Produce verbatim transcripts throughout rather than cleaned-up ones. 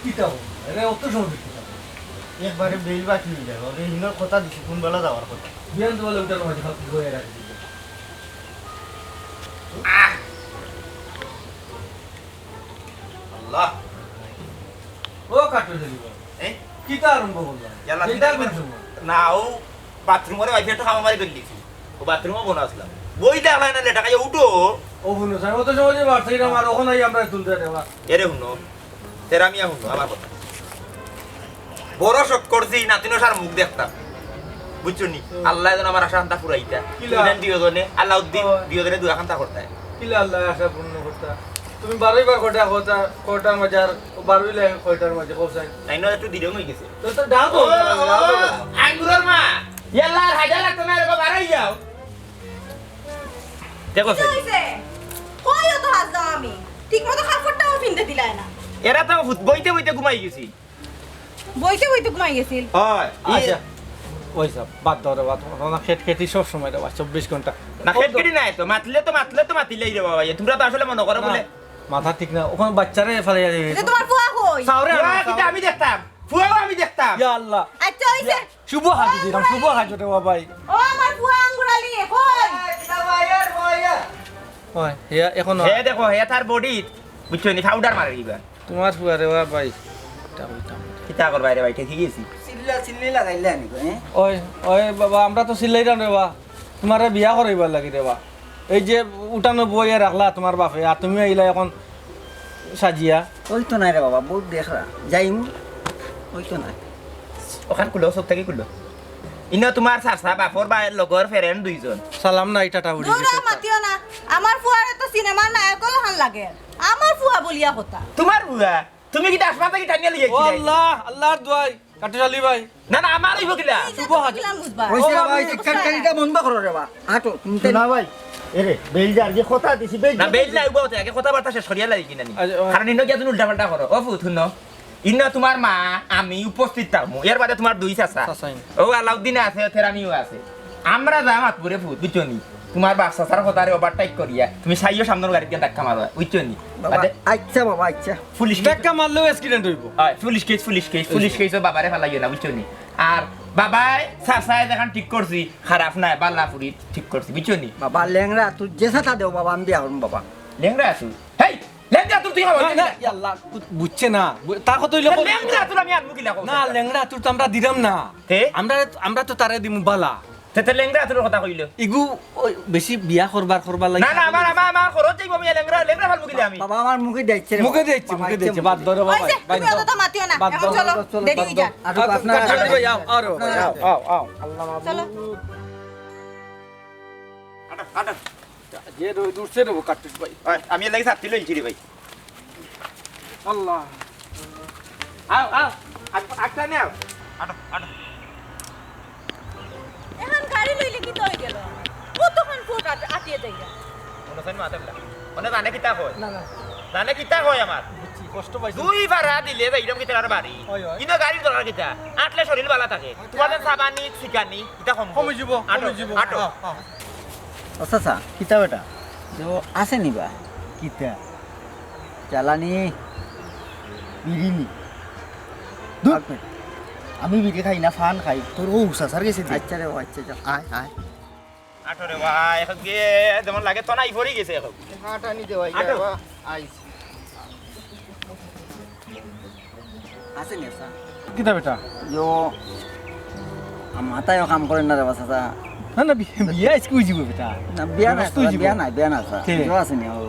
কিতা অইলো? আরে, অত সময় কিতা? একবারে বেইল বাকি অই গেল। আরে, হিনর কথা দিছি, কোন বেলা যাওয়ার কথা। বিয়ান তো বলে উঠার মাঝে হাত ধুয়ে রাখি দিবে। আল্লাহ। ও কাটু দিলি বল। এ? কিতা আরম্ভ করলা? ইয়াল্লা, কিতা চিন্তা করছো? না, ও বাথরুমরে ওয়াইফাই একটা হামা মারি ধরলি। ও বাথরুমও বন্ধ আসলাম। ওই দেখলাই না, লেটা খাইয়া উঠো। ও হুনো, স্যার, অত সহজে বাড়ছে না, আর ওখানে আমরা তুলতে দেওয়া। এরে হুনো, তেরা মিয়া হুনো, আমার কথা। বড় শখ করছি, নাতিন অসার মুখ দেখতাম। বুঝছো নি? হুম। আল্লাহ যেন আমার আশা খান্তা ফুরাইতা। কিলা? তুমি যেন দুইজনে, আলাউদ্দিন, ও। দুইজনে দুয়া খান্তা করতায়। কিলা আল্লাহ আশা পূর্ণ করতা? তুমি বারোই বার কটা কথা, কটার মাঝে আর বারোই লাগে কয়টার মাঝে কোথায়? তাই না, একটু দিলেও হয়ে গেছে। তো, তো দাও তো, ও, দাও তো। ও, আঙ্গুরের মা। ইয়াল্লা, আর হাজার লাগতো না, এরকম বারোই যাও। দেখো, কিতা হইছে? কই অত হাজ দাও আমি? ঠিক মতো কাপড়টাও পিনতে দিলায় না। এরা তো বইতে বইতে ঘুমাই গেছি। বইতে বইতে ঘুমাই গেছিল। হয়, আচ্ছা। ওই সব, বাদ দাও রে বাবা, তোমার খেটখেটি সব সময় রে বাবা, চব্বিশ ঘন্টা। না, খেটখেটি নাই তো, মাতলে তো, মাতলে তো মাতিলাই রে বাবা, ইয়ে, তোমরা তো আসলে মনে করো না, বলে। মাথা ঠিক না, ওখানে বাচ্চারে ফালাইয়া দিবি। এটা তোমার ফুয়া কই? চাও রে, ফুয়া চাও। কিতা আমি দেখতাম? ফুয়াও আমি দেখতাম। ইয়া আল্লাহ। আচ্ছা, ওই যে শুভ হাজু দিলাম, শুভ হাজু রে বাবা ভাই। ও আমার ফুয়া আঙ্গুরালি, কই? ওই, হে এখন হে দেখো, হে তার বডি, বুঝছো নি, পাউডার মারে দিবা। তোমার ফুয়া রে বাবা ভাই। কিতা করবা রে ভাই, ঠিক গেছি। চিল্লা চিল্লি লাগাইলে আনি গো, হ্যাঁ? ওই, ওই বাবা, আমরা তো চিল্লাইলাম রে বাবা। তোমারে বিয়া করাইবার লাগি রে বাবা। এই যে উঠানো বইয়া রাখলা তোমার বাপে, আর তুমি আইলা এখন সাজিয়া। ওই তো নাই রে বাবা, বহুত দেখরা। যাইমু, ওই তো নাই। ওখান খুলো, চোখ থাকি খুলো। ইনো তোমার চাচা, বাপর ভাইর লগর ফ্রেন্ড দুইজন। সালাম নাই, টাটা উড়ি দূর গেছে। মাতিও না। আমার ফুয়ারে তো সিনেমার নায়ক লাখান লাগে। আমার ফুয়া বলিয়া কথা। তোমার ফুয়া? তুমি কিতা আসমান থাকি টানিয়া লইয়া ও আইছিলে? আল্লাহ, আল্লাহর দোয়াই, কাটুশ আলী ভাই। না, না, আমার অইবো কিলা? এই যে শুভ তুমি হাজত। কিলা বুঝবা? ওই ও, যে আমি ভাই, বুঝছি। চিৎকারকারিটা বন্ধ করো রে বা। হাঁটো, তুমি তো না ভাই, এরে, বেইল যার যে কথা দিছি, বেইল না, যার বেইল যে না, উবাও তো, আগে কথাবার্তা শেষ করিয়া লাগি কিনা নি? আচ্ছা, ও। কারণ ইনো গিয়া তুমি উল্টাপাল্টা করো। ও ফুত, হুনো। ইনো তোমার মা, আমি উপস্থিত থাকমু। এর বাদে তোমার দুই চাচা। চাচাই। ও আলাউদ্দিন আছে, ও তেরামিও আছে। আমরা যা মাতবো রে ফুত, বুঝছো নি? তোমার বাপ চাচার কথারে ওভারটেক করিয়া তুমি চাইও সামনের গাড়িত গিয়া ধাক্কা মারো, বুঝছো নি? বাবা, বাদে আচ্ছা বাবা, আচ্ছা। Police case. ধাক্কা মারলেও অ্যাক্সিডেন্ট অইবো। অয়, police case, police case, police case, ও বাবারে ফালাইও না, বুঝছো নি? আর বাবায়, চাচায় যেখান ঠিক করছি, খারাপ নায়, বালা ফুরি ঠিক করছি, বুঝছো নি? বাবা, লেংড়া, তুই যে সাথে দেও বাবা, আমি বিয়া করবো বাবা। লেংড়া আছো? হেই, লেংড়া তুই, তুই আমার না, না, ইয়াল্লা, বু-, বুঝছে না। বু-, তার কথা হইলো তে কই? লেংড়া তুই আমি আনবো কিলা কও না, সেটা? লেংড়া তুই তো আমরা দিলাম না। তে? আমরা, আমরা তো তারে দিমু বালা। তে, তে লেংড়া তুই কথা কইলো। ইগু ওই বেশি বিয়া করবার, করবার লাগি না, না, আমার, আমার, আমার খরচ যাইবো, আমি লেংড়া, লেংড়া ফালবো কিলা আমি? বাবা, আমার মুখে দিচ্ছে রে মুখে বাবা। দিচ্ছে, বাবা, মুখে দিচ্ছে, দিচ্ছে। বাদ ধরো বাবা, ওই যে, বাদ তুমি ধরো। অত তো মাতিও না। বাদ এখন ধরো, চলো, বাদ ধরো, দেরি বাদ হয়ে ধরো। যাক। আচ্ছা, বাদ আচ্ছা, ধরো। ভাই, আও, আও রে ভাই, আও, আও, আও। আল্লাহ মাবুদ। চলো। আটা, আটা। যে রোদ উঠছে রে, ও কাটুস ভাই। ওই, আমি এর লাগি ছাতি লইছি রে ভাই। আল্লাহ। আও, আও। আগ-, আগটা নেও। আটো, আটো। এখন গাড়ি লইলে কিতা অই গেল? কতক্ষণ ফুট আট-, আটিয়া যাইরা। মনে হয় মাথা বেলা। মনে জানে কিতা কয়? না, না। জানে কিতা কয় আমার? বুঝছি, কষ্ট পাইছি। দুই ভাড়া দিলে যাইরাম কিতা আর বাড়ি? হয়, হয়। কিন্তু গাড়ির দরকার কিতা? আটলে শরীর ভালা থাকে। হয়, তোমার যেন হয়। সাবানি, সিকানি, কিতা কম কমে কম। যিবো, আটো, কমে যিবো। আটো। হ্যাঁ, হ্যাঁ। ও চাচা, কিতা বেটা? যে ও আছে নি বা? কিতা? জ্বালানি? বিড়ি নি? ধুর। আমি বিড়ি খাই না, ফান খাই। তোর ও চাচার গেছে দে। আচ্ছা রে, ও আচ্ছা, আচ্ছা। আয়, আয়। আটো রে ভাই, এখন গিয়ে যেমন লাগে তো নাই, পড়ে গেছে এখন। হাঁটানি দে ভাই, আটো। বাবা, আইস। আছে নি, স্যার? কিতা বেটা? ইয়ো, আ, মাথায়ও কাম করে না রে বা, চাচা। না, না, বি-, বিয়া আজকে অই যিবো বেটা। না, বিয়া নাই, ব্যবস্থা অই স্যার, যিবো। বিয়া নাই, বিয়া নাই, স্যার। কে? ইয়ো আছে নি, ও,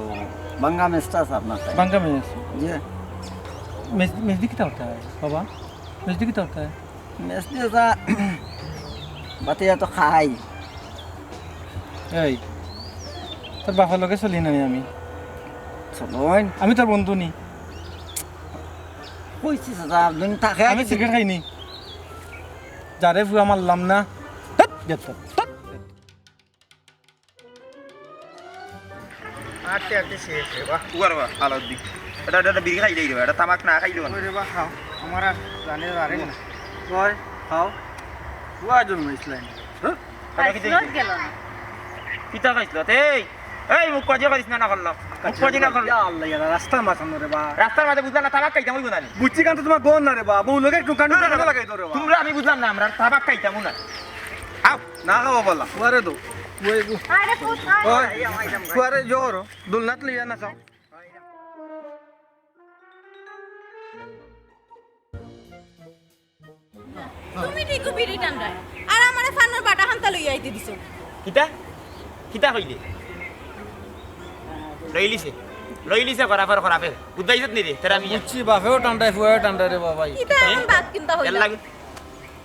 বাঙ্গা মেসটা আছে আপনার তাই। বাঙ্গা মেস? জি। মেজ-, মেজদি কিতা করতে হয় বাবা? মেজদি কিতা করতে হয়? মেজদি ওটা বাতে যা তো খাই। এই, তোর বাপর লগে চলি না নি আমি? চলইন। আমি তোর বন্ধু নি। কইছি চাচা, দুন থাকে আমি আগে। সিগারেট খাইনি। যারে ফুয়া মারলাম না। হেৎ, গেট, হেৎ। আটতে আটতে শেষ রে বা। উয়ার বা, আলাউদ্দিন। এটা, এটা, এটা বিড়ি খাইলেই রে বা, এটা তামাক না খাইলেও না। ওই রে বা, খাও। আমার আর জানে আর না। কয়, খাও। উয়া জন্ম ইসলাম। হ্যাঁ? খাইছলত গেল না। কিতা খাইছলত? এই, এই, মুখ পাজি করিস না, না করলো। মুখ পাজি না করলো। ইয়া আল্লাহ, ইয়া রাস্তা মাঝখানো রে বা। রাস্তার মাঝে বুঝলাম না, তামাক খাইতাম অইবো না নি? বুঝছি, কারণ তো তোমার গন না রে বা। বউ লগে একটু কান্ডু না, না, কান্ডু না। লাগাই ধরে বা। তোমরা আমি বুঝলাম না, আমরা তামাক খাইতাম না। আও। না খাওয়া বলা, ফুয়ারে দো। ফুয়ারে দো। আরে কোথায়? ওই, ফুয়ারে জোর, দুলনাত লইয়া না চাও। তুমি ঠিকও বিড়ি টানরায়, আর আমারে ফানোর বাটা খান্তা লইয়া আইতে দিছো। কিতা? কিতা কইলে? লইলিছে, লইলিছে, খরাফের খরাফের। বুঝাইছত নি রে, তেরা মিয়া। বুঝছি, বাপেও টান্ডায়, ফুয়াও টান্ডায় রে বাবা। কিতা এমন বাত কিনতা এর হইলা? লাগি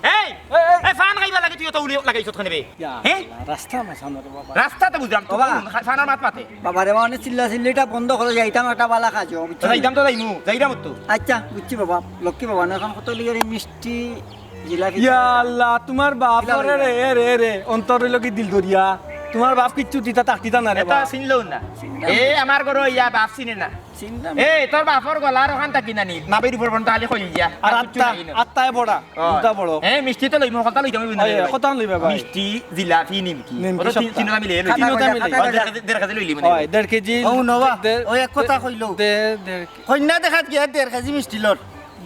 এই, এই, এই। এই ফান খাইবার লাগি তুই অত উলি লাগাইছত কেনে বে? ইয়া হে? আল্লাহ, রাস্তা মাঝখানো রে বাবা। রাস্তা তো বুঝলাম, তো বাবা। কোন খা-, ফানর মাত মাতে। বাবা রে, মানে চিল্লা চিল্লিটা বন্ধ করো, যাইতাম একটা বালা কাজো, বুঝছো? তো যাইতাম তো যাইমু, যাইরাম তো। আচ্ছা, বুঝছি বাবা, লক্ষ্মী বাবা, না এখন কত লিগের এই মিষ্টি জিলাপি। ইয়া আল্লাহ, তোমার বাপ জিলাপি রে, রে, রে, রে, অন্তর অইলো কি দিল দরিয়া? তোমার বাপ কিচ্ছু দিতা তাক দিতা না রে এটা বাপ। চিনলেও না। চিনলাম। এ আমার ঘরো ইয়া বাপ চিনে না। চিনলাম। এ, তোর বাপর গলার ওখান থাকি না নি? নাবির উপর পর্যন্ত খালি কইলিয়া। আর আর কিচ্ছু আত্মা, নাই না। আত্মায় বড়া, ও। বুঝা বড়। এ, মিষ্টি তো লইমু, কথা লইতাম অইবো না ওই, রে ভাই। কথা লইবা ভাই। মিষ্টি, জিলাপি, নিমকি। নিমকি ওটা তিন-, সবটা। তিনটা মিলে লইমু। তিনটা মিলে। ওই দেড় কেজি, দেড় কেজি লইলিমু নে। ওই দেড় কেজি। ও, নবা, দে-, ওই এক কথা দে-, কইলো। দে, দেড় কে-, কইন্যা দেখাত গিয়া দেড় কেজি মিষ্টি লর।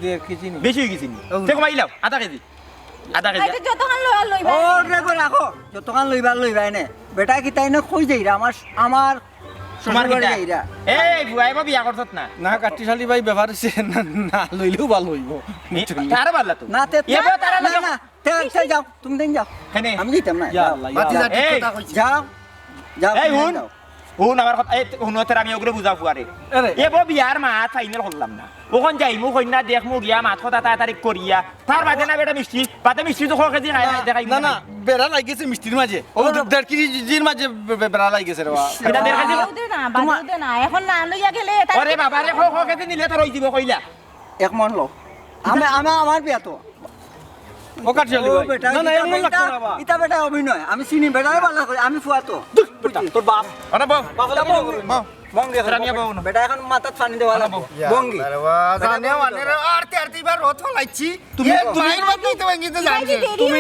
দেড় কেজি নি। বেশি অই গেছে নি। ও। তে কমাইলাও, আধা কেজি। আধা কেজি। আচ্ছা, যতখান লওয়ার লইবা। ও, রে গো, রাখো। যতখান লইবার লইবা এনে। বেটা কিতা এনে কই যাইরা? আমার, আমার তোমার শ্বশুর বাড়ি কিতা? যাইরা। এই, বুয়াইবা বিয়া করছত না? না, কাট্টিশালী ভাই, ব্যাপার অইছে না, না লইলেও ভালা অইবো। এ, তারা ভালা তো। না, তে, এ, বউ তারা না, ভালা। না, তে, তে যাও, তুমি দেন যাও। কেনে? আমি যাইতাম না, ইয়া যাও। আল্লাহ, ইয়া বাতি যা আল্লাহ। ঠিক এই। কথা কইছি। যাও, যাও, এই, তুমি হুন। যাও। হুন, আমার কথা, এই, হুন, তোর আমি ওগুলো বুঝা ফুয়ারে। আরে। এ বউ বিয়ার মাত final করলাম না। অখন যাইমু, কইন্যা দেখমু, গিয়া মাত কথা তাড়াতাড়ি করিয়া। তার বাদে না বেটা মিষ্টি, বাদে মিষ্টি তো খ কেজি খায় না, না, দেখাই না, না। না, বেড়া লাগি গেছে মিষ্টির মাঝে। ও, ও। দেড় কেজির মাঝে বে-, বে-, বেড়া লাগি গেছে রে বাবা। এটা দেড় কেজি। বাদে দে না, বাদে তোমার দে না। এখন না লইয়া গেলে তার ওরে বাবা রে, খ, খ কেজি নিলে তোর অই দিব কইলা। এক মন লো। আমি, আমি আমার বিয়া তো। ও কাট্টিশালী ও ভাই। বেটা, না, না, ইটা এমন বেটা, লাগতো না বা। ইটা বেটা অভিনয়। আমি চিনি বেটারে ভালা করি, আমি ফুয়া তো। ধুর, বেটা, তোর বাপ। আরে বাপ। বাপ, বাপ, বাপ। বাপ। বঙ্গি তোরা মিয়া বাবু না। বেটা এখন মাথাত পানি দেওয়া লাগবো। ইয়া, বঙ্গি। আরে বাবা, বেটা জানে বঙ্গি মানে রে, বাবা। আরতে আরতে এবার রথ ফালাইছি। তুমি, এ, তুমি পানির মধ্যে তো ভাঙিতে জানছে। তুমি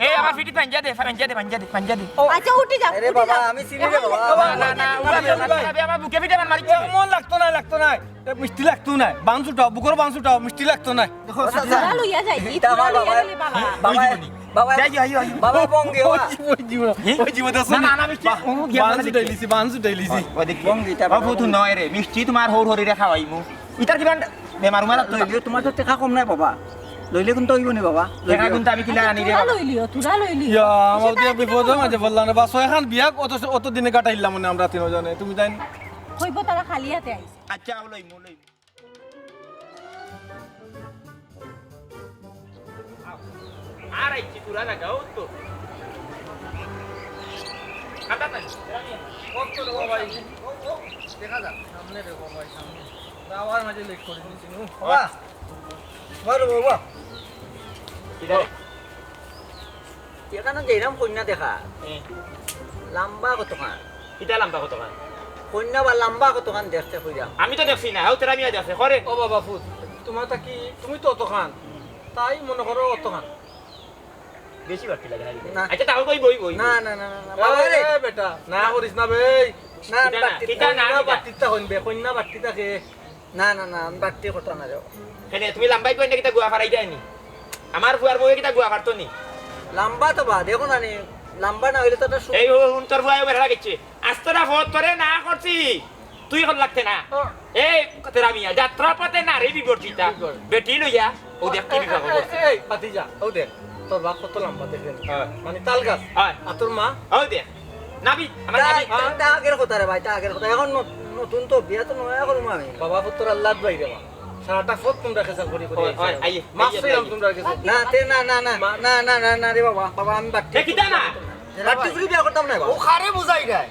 এই আমার ফিটি পাঞ্জা দে, পাঞ্জা দে, পাঞ্জা দে, পাঞ্জা দে। আচ্ছা, উঠি যাও, আরে উঠি বাবা, যাও। আমি চিনি রে বাবা। না, না, না, উঠা দে, না, না, আমার বুকে ফিটে মার মারিছে। এমন লাগতো না, লাগতো না। এ, মিষ্টি লাগতো না। বান্স উঠাও, বুকর বান্স উঠাও, মিষ্টি লাগতো না। দেখো, চাচা। তোরা লইয়া যাই, এটা তোরা আমার লইয়া বাবা। গেলে বাবা। বাবা, ওই জীবনী। বাবা। যাই, যাই, যাই। বাবা, বঙ্গি, ওই বাবা। জীবন, ওই জীবন, হ্যাঁ? ওই জীবন, না, না, না, মিষ্টি, বা-, ও, গিয়া বান্স বলে উঠাই দিছি। লিছি, বান্স উঠাই লিছি। ওই দেখি। বঙ্গি, এটা বাবা, বঙ্গি। ফুতু নয় রে, মিষ্টি তোমার হৌর হরিরে খাওয়াইমু। ইতার কিমান বেমার উমার তো? লইলিও, তোমার তো টেকা কম নাই বাবা। লইলে কিন্তু অইবো নি বাবা। টেকা কিন্তু আমি কিলা আনি রে তোরা বাবা। লইলিও, তোরা লইলিও। ইয়া, আমার কিসের দিয়া টাকা বিপদর দিতে মাঝে বললাম রে, বাস, এখন বিয়া অত, অত দিনে কাটাইলাম মানে আমরা তিনজনে, তুমি জানি। কইবো তারা খালি হাতে আইছে। আচ্ছা, লইমু, লইমু। আর আইছি পুরা জায়গা, ও তো। কাটা নাই। কত রে ভাই? ও, ও, দেখা যাক। সামনে রে ভাই, সামনে। আবার মাঝে লেট করে দিছি, ও। বাবা। বাবা রে বাবা। কিরে? এখানো যেরাম কইন্যা দেখা। হুম। লাম্বা কতখান? কিতা লাম্বা কতখান? কইন্যা বা লাম্বা কতখান দেখতে কইরাম। আমি তো দেখছি না, হাউ তেরা মিয়া দেখছে, করে। ও বাবা ফুত, তোমার তা কি, তুমি তো অতখান, তাই মনে করো অতখান। বেশি বাড়তি লাগে না কিতা? না। আচ্ছা, তাও কই বই, বই, না, বই। না, না, না, না, এ, বাবা রে। এ, বেটা, না করিস না বে। না, কিতা না? বাড়তি কিতা না, না, না। বাড়তিটা কইন বে, কইন না বাড়তিটা কে? না, না, না, আমি বাড়তি কথা না যাও। কেনে, তুমি লাম্বাই কইন না কিতা গুয়া ফারাই দেয়নি? আমার ফুয়ার বউয়ে কিতা গুয়া ফারতো নি? লাম্বা তো বা, দেখো না নি, লাম্বা না হইলে তো একটা সু- এই ও, হুন তোর ফুয়ায় বেড়া লাগছে। আস্ত না ফত করে না করছি। তুই এখন লাগতে না। ও। এই, তেরা মিয়া, যাত্রা পথে নারী বিবর্জিতা। বিবর্জিতা। বেটি লইয়া, ও দেখ কি বিভাগ এই, করছে। এই, এই, ভাতিজা, ও দেখ, তোর বাপ কত লম্বা দেখলেন। হ্যাঁ। মানে তাল গাছ। হ্যাঁ। আর তোর মা? ও দেখ। নাবি, আমার তা, নাবি। তা, তা আগের কথা রে ভাই, তা আগের কথা। এখন ন-, নতুন তো বিয়া তো নয়া করবো আমি। বাবা পুত্র আল্লাহ ভাই রে মা। সারাটা পথ তোমরা খেসাল করি করি ওই, ওই, আইছো। আইয়ে, মাফ আইয়ে, চাইলাম আইয়ে। তোমরা গেছে। না, তে না, না, না, মা- না, না, না, না রে বাবা, বাবা, আমি বাট্টি এ, কিতা না? বাট্টি চুরি বিয়া করতাম না বাবা। ও কারে বুঝাই দেয়?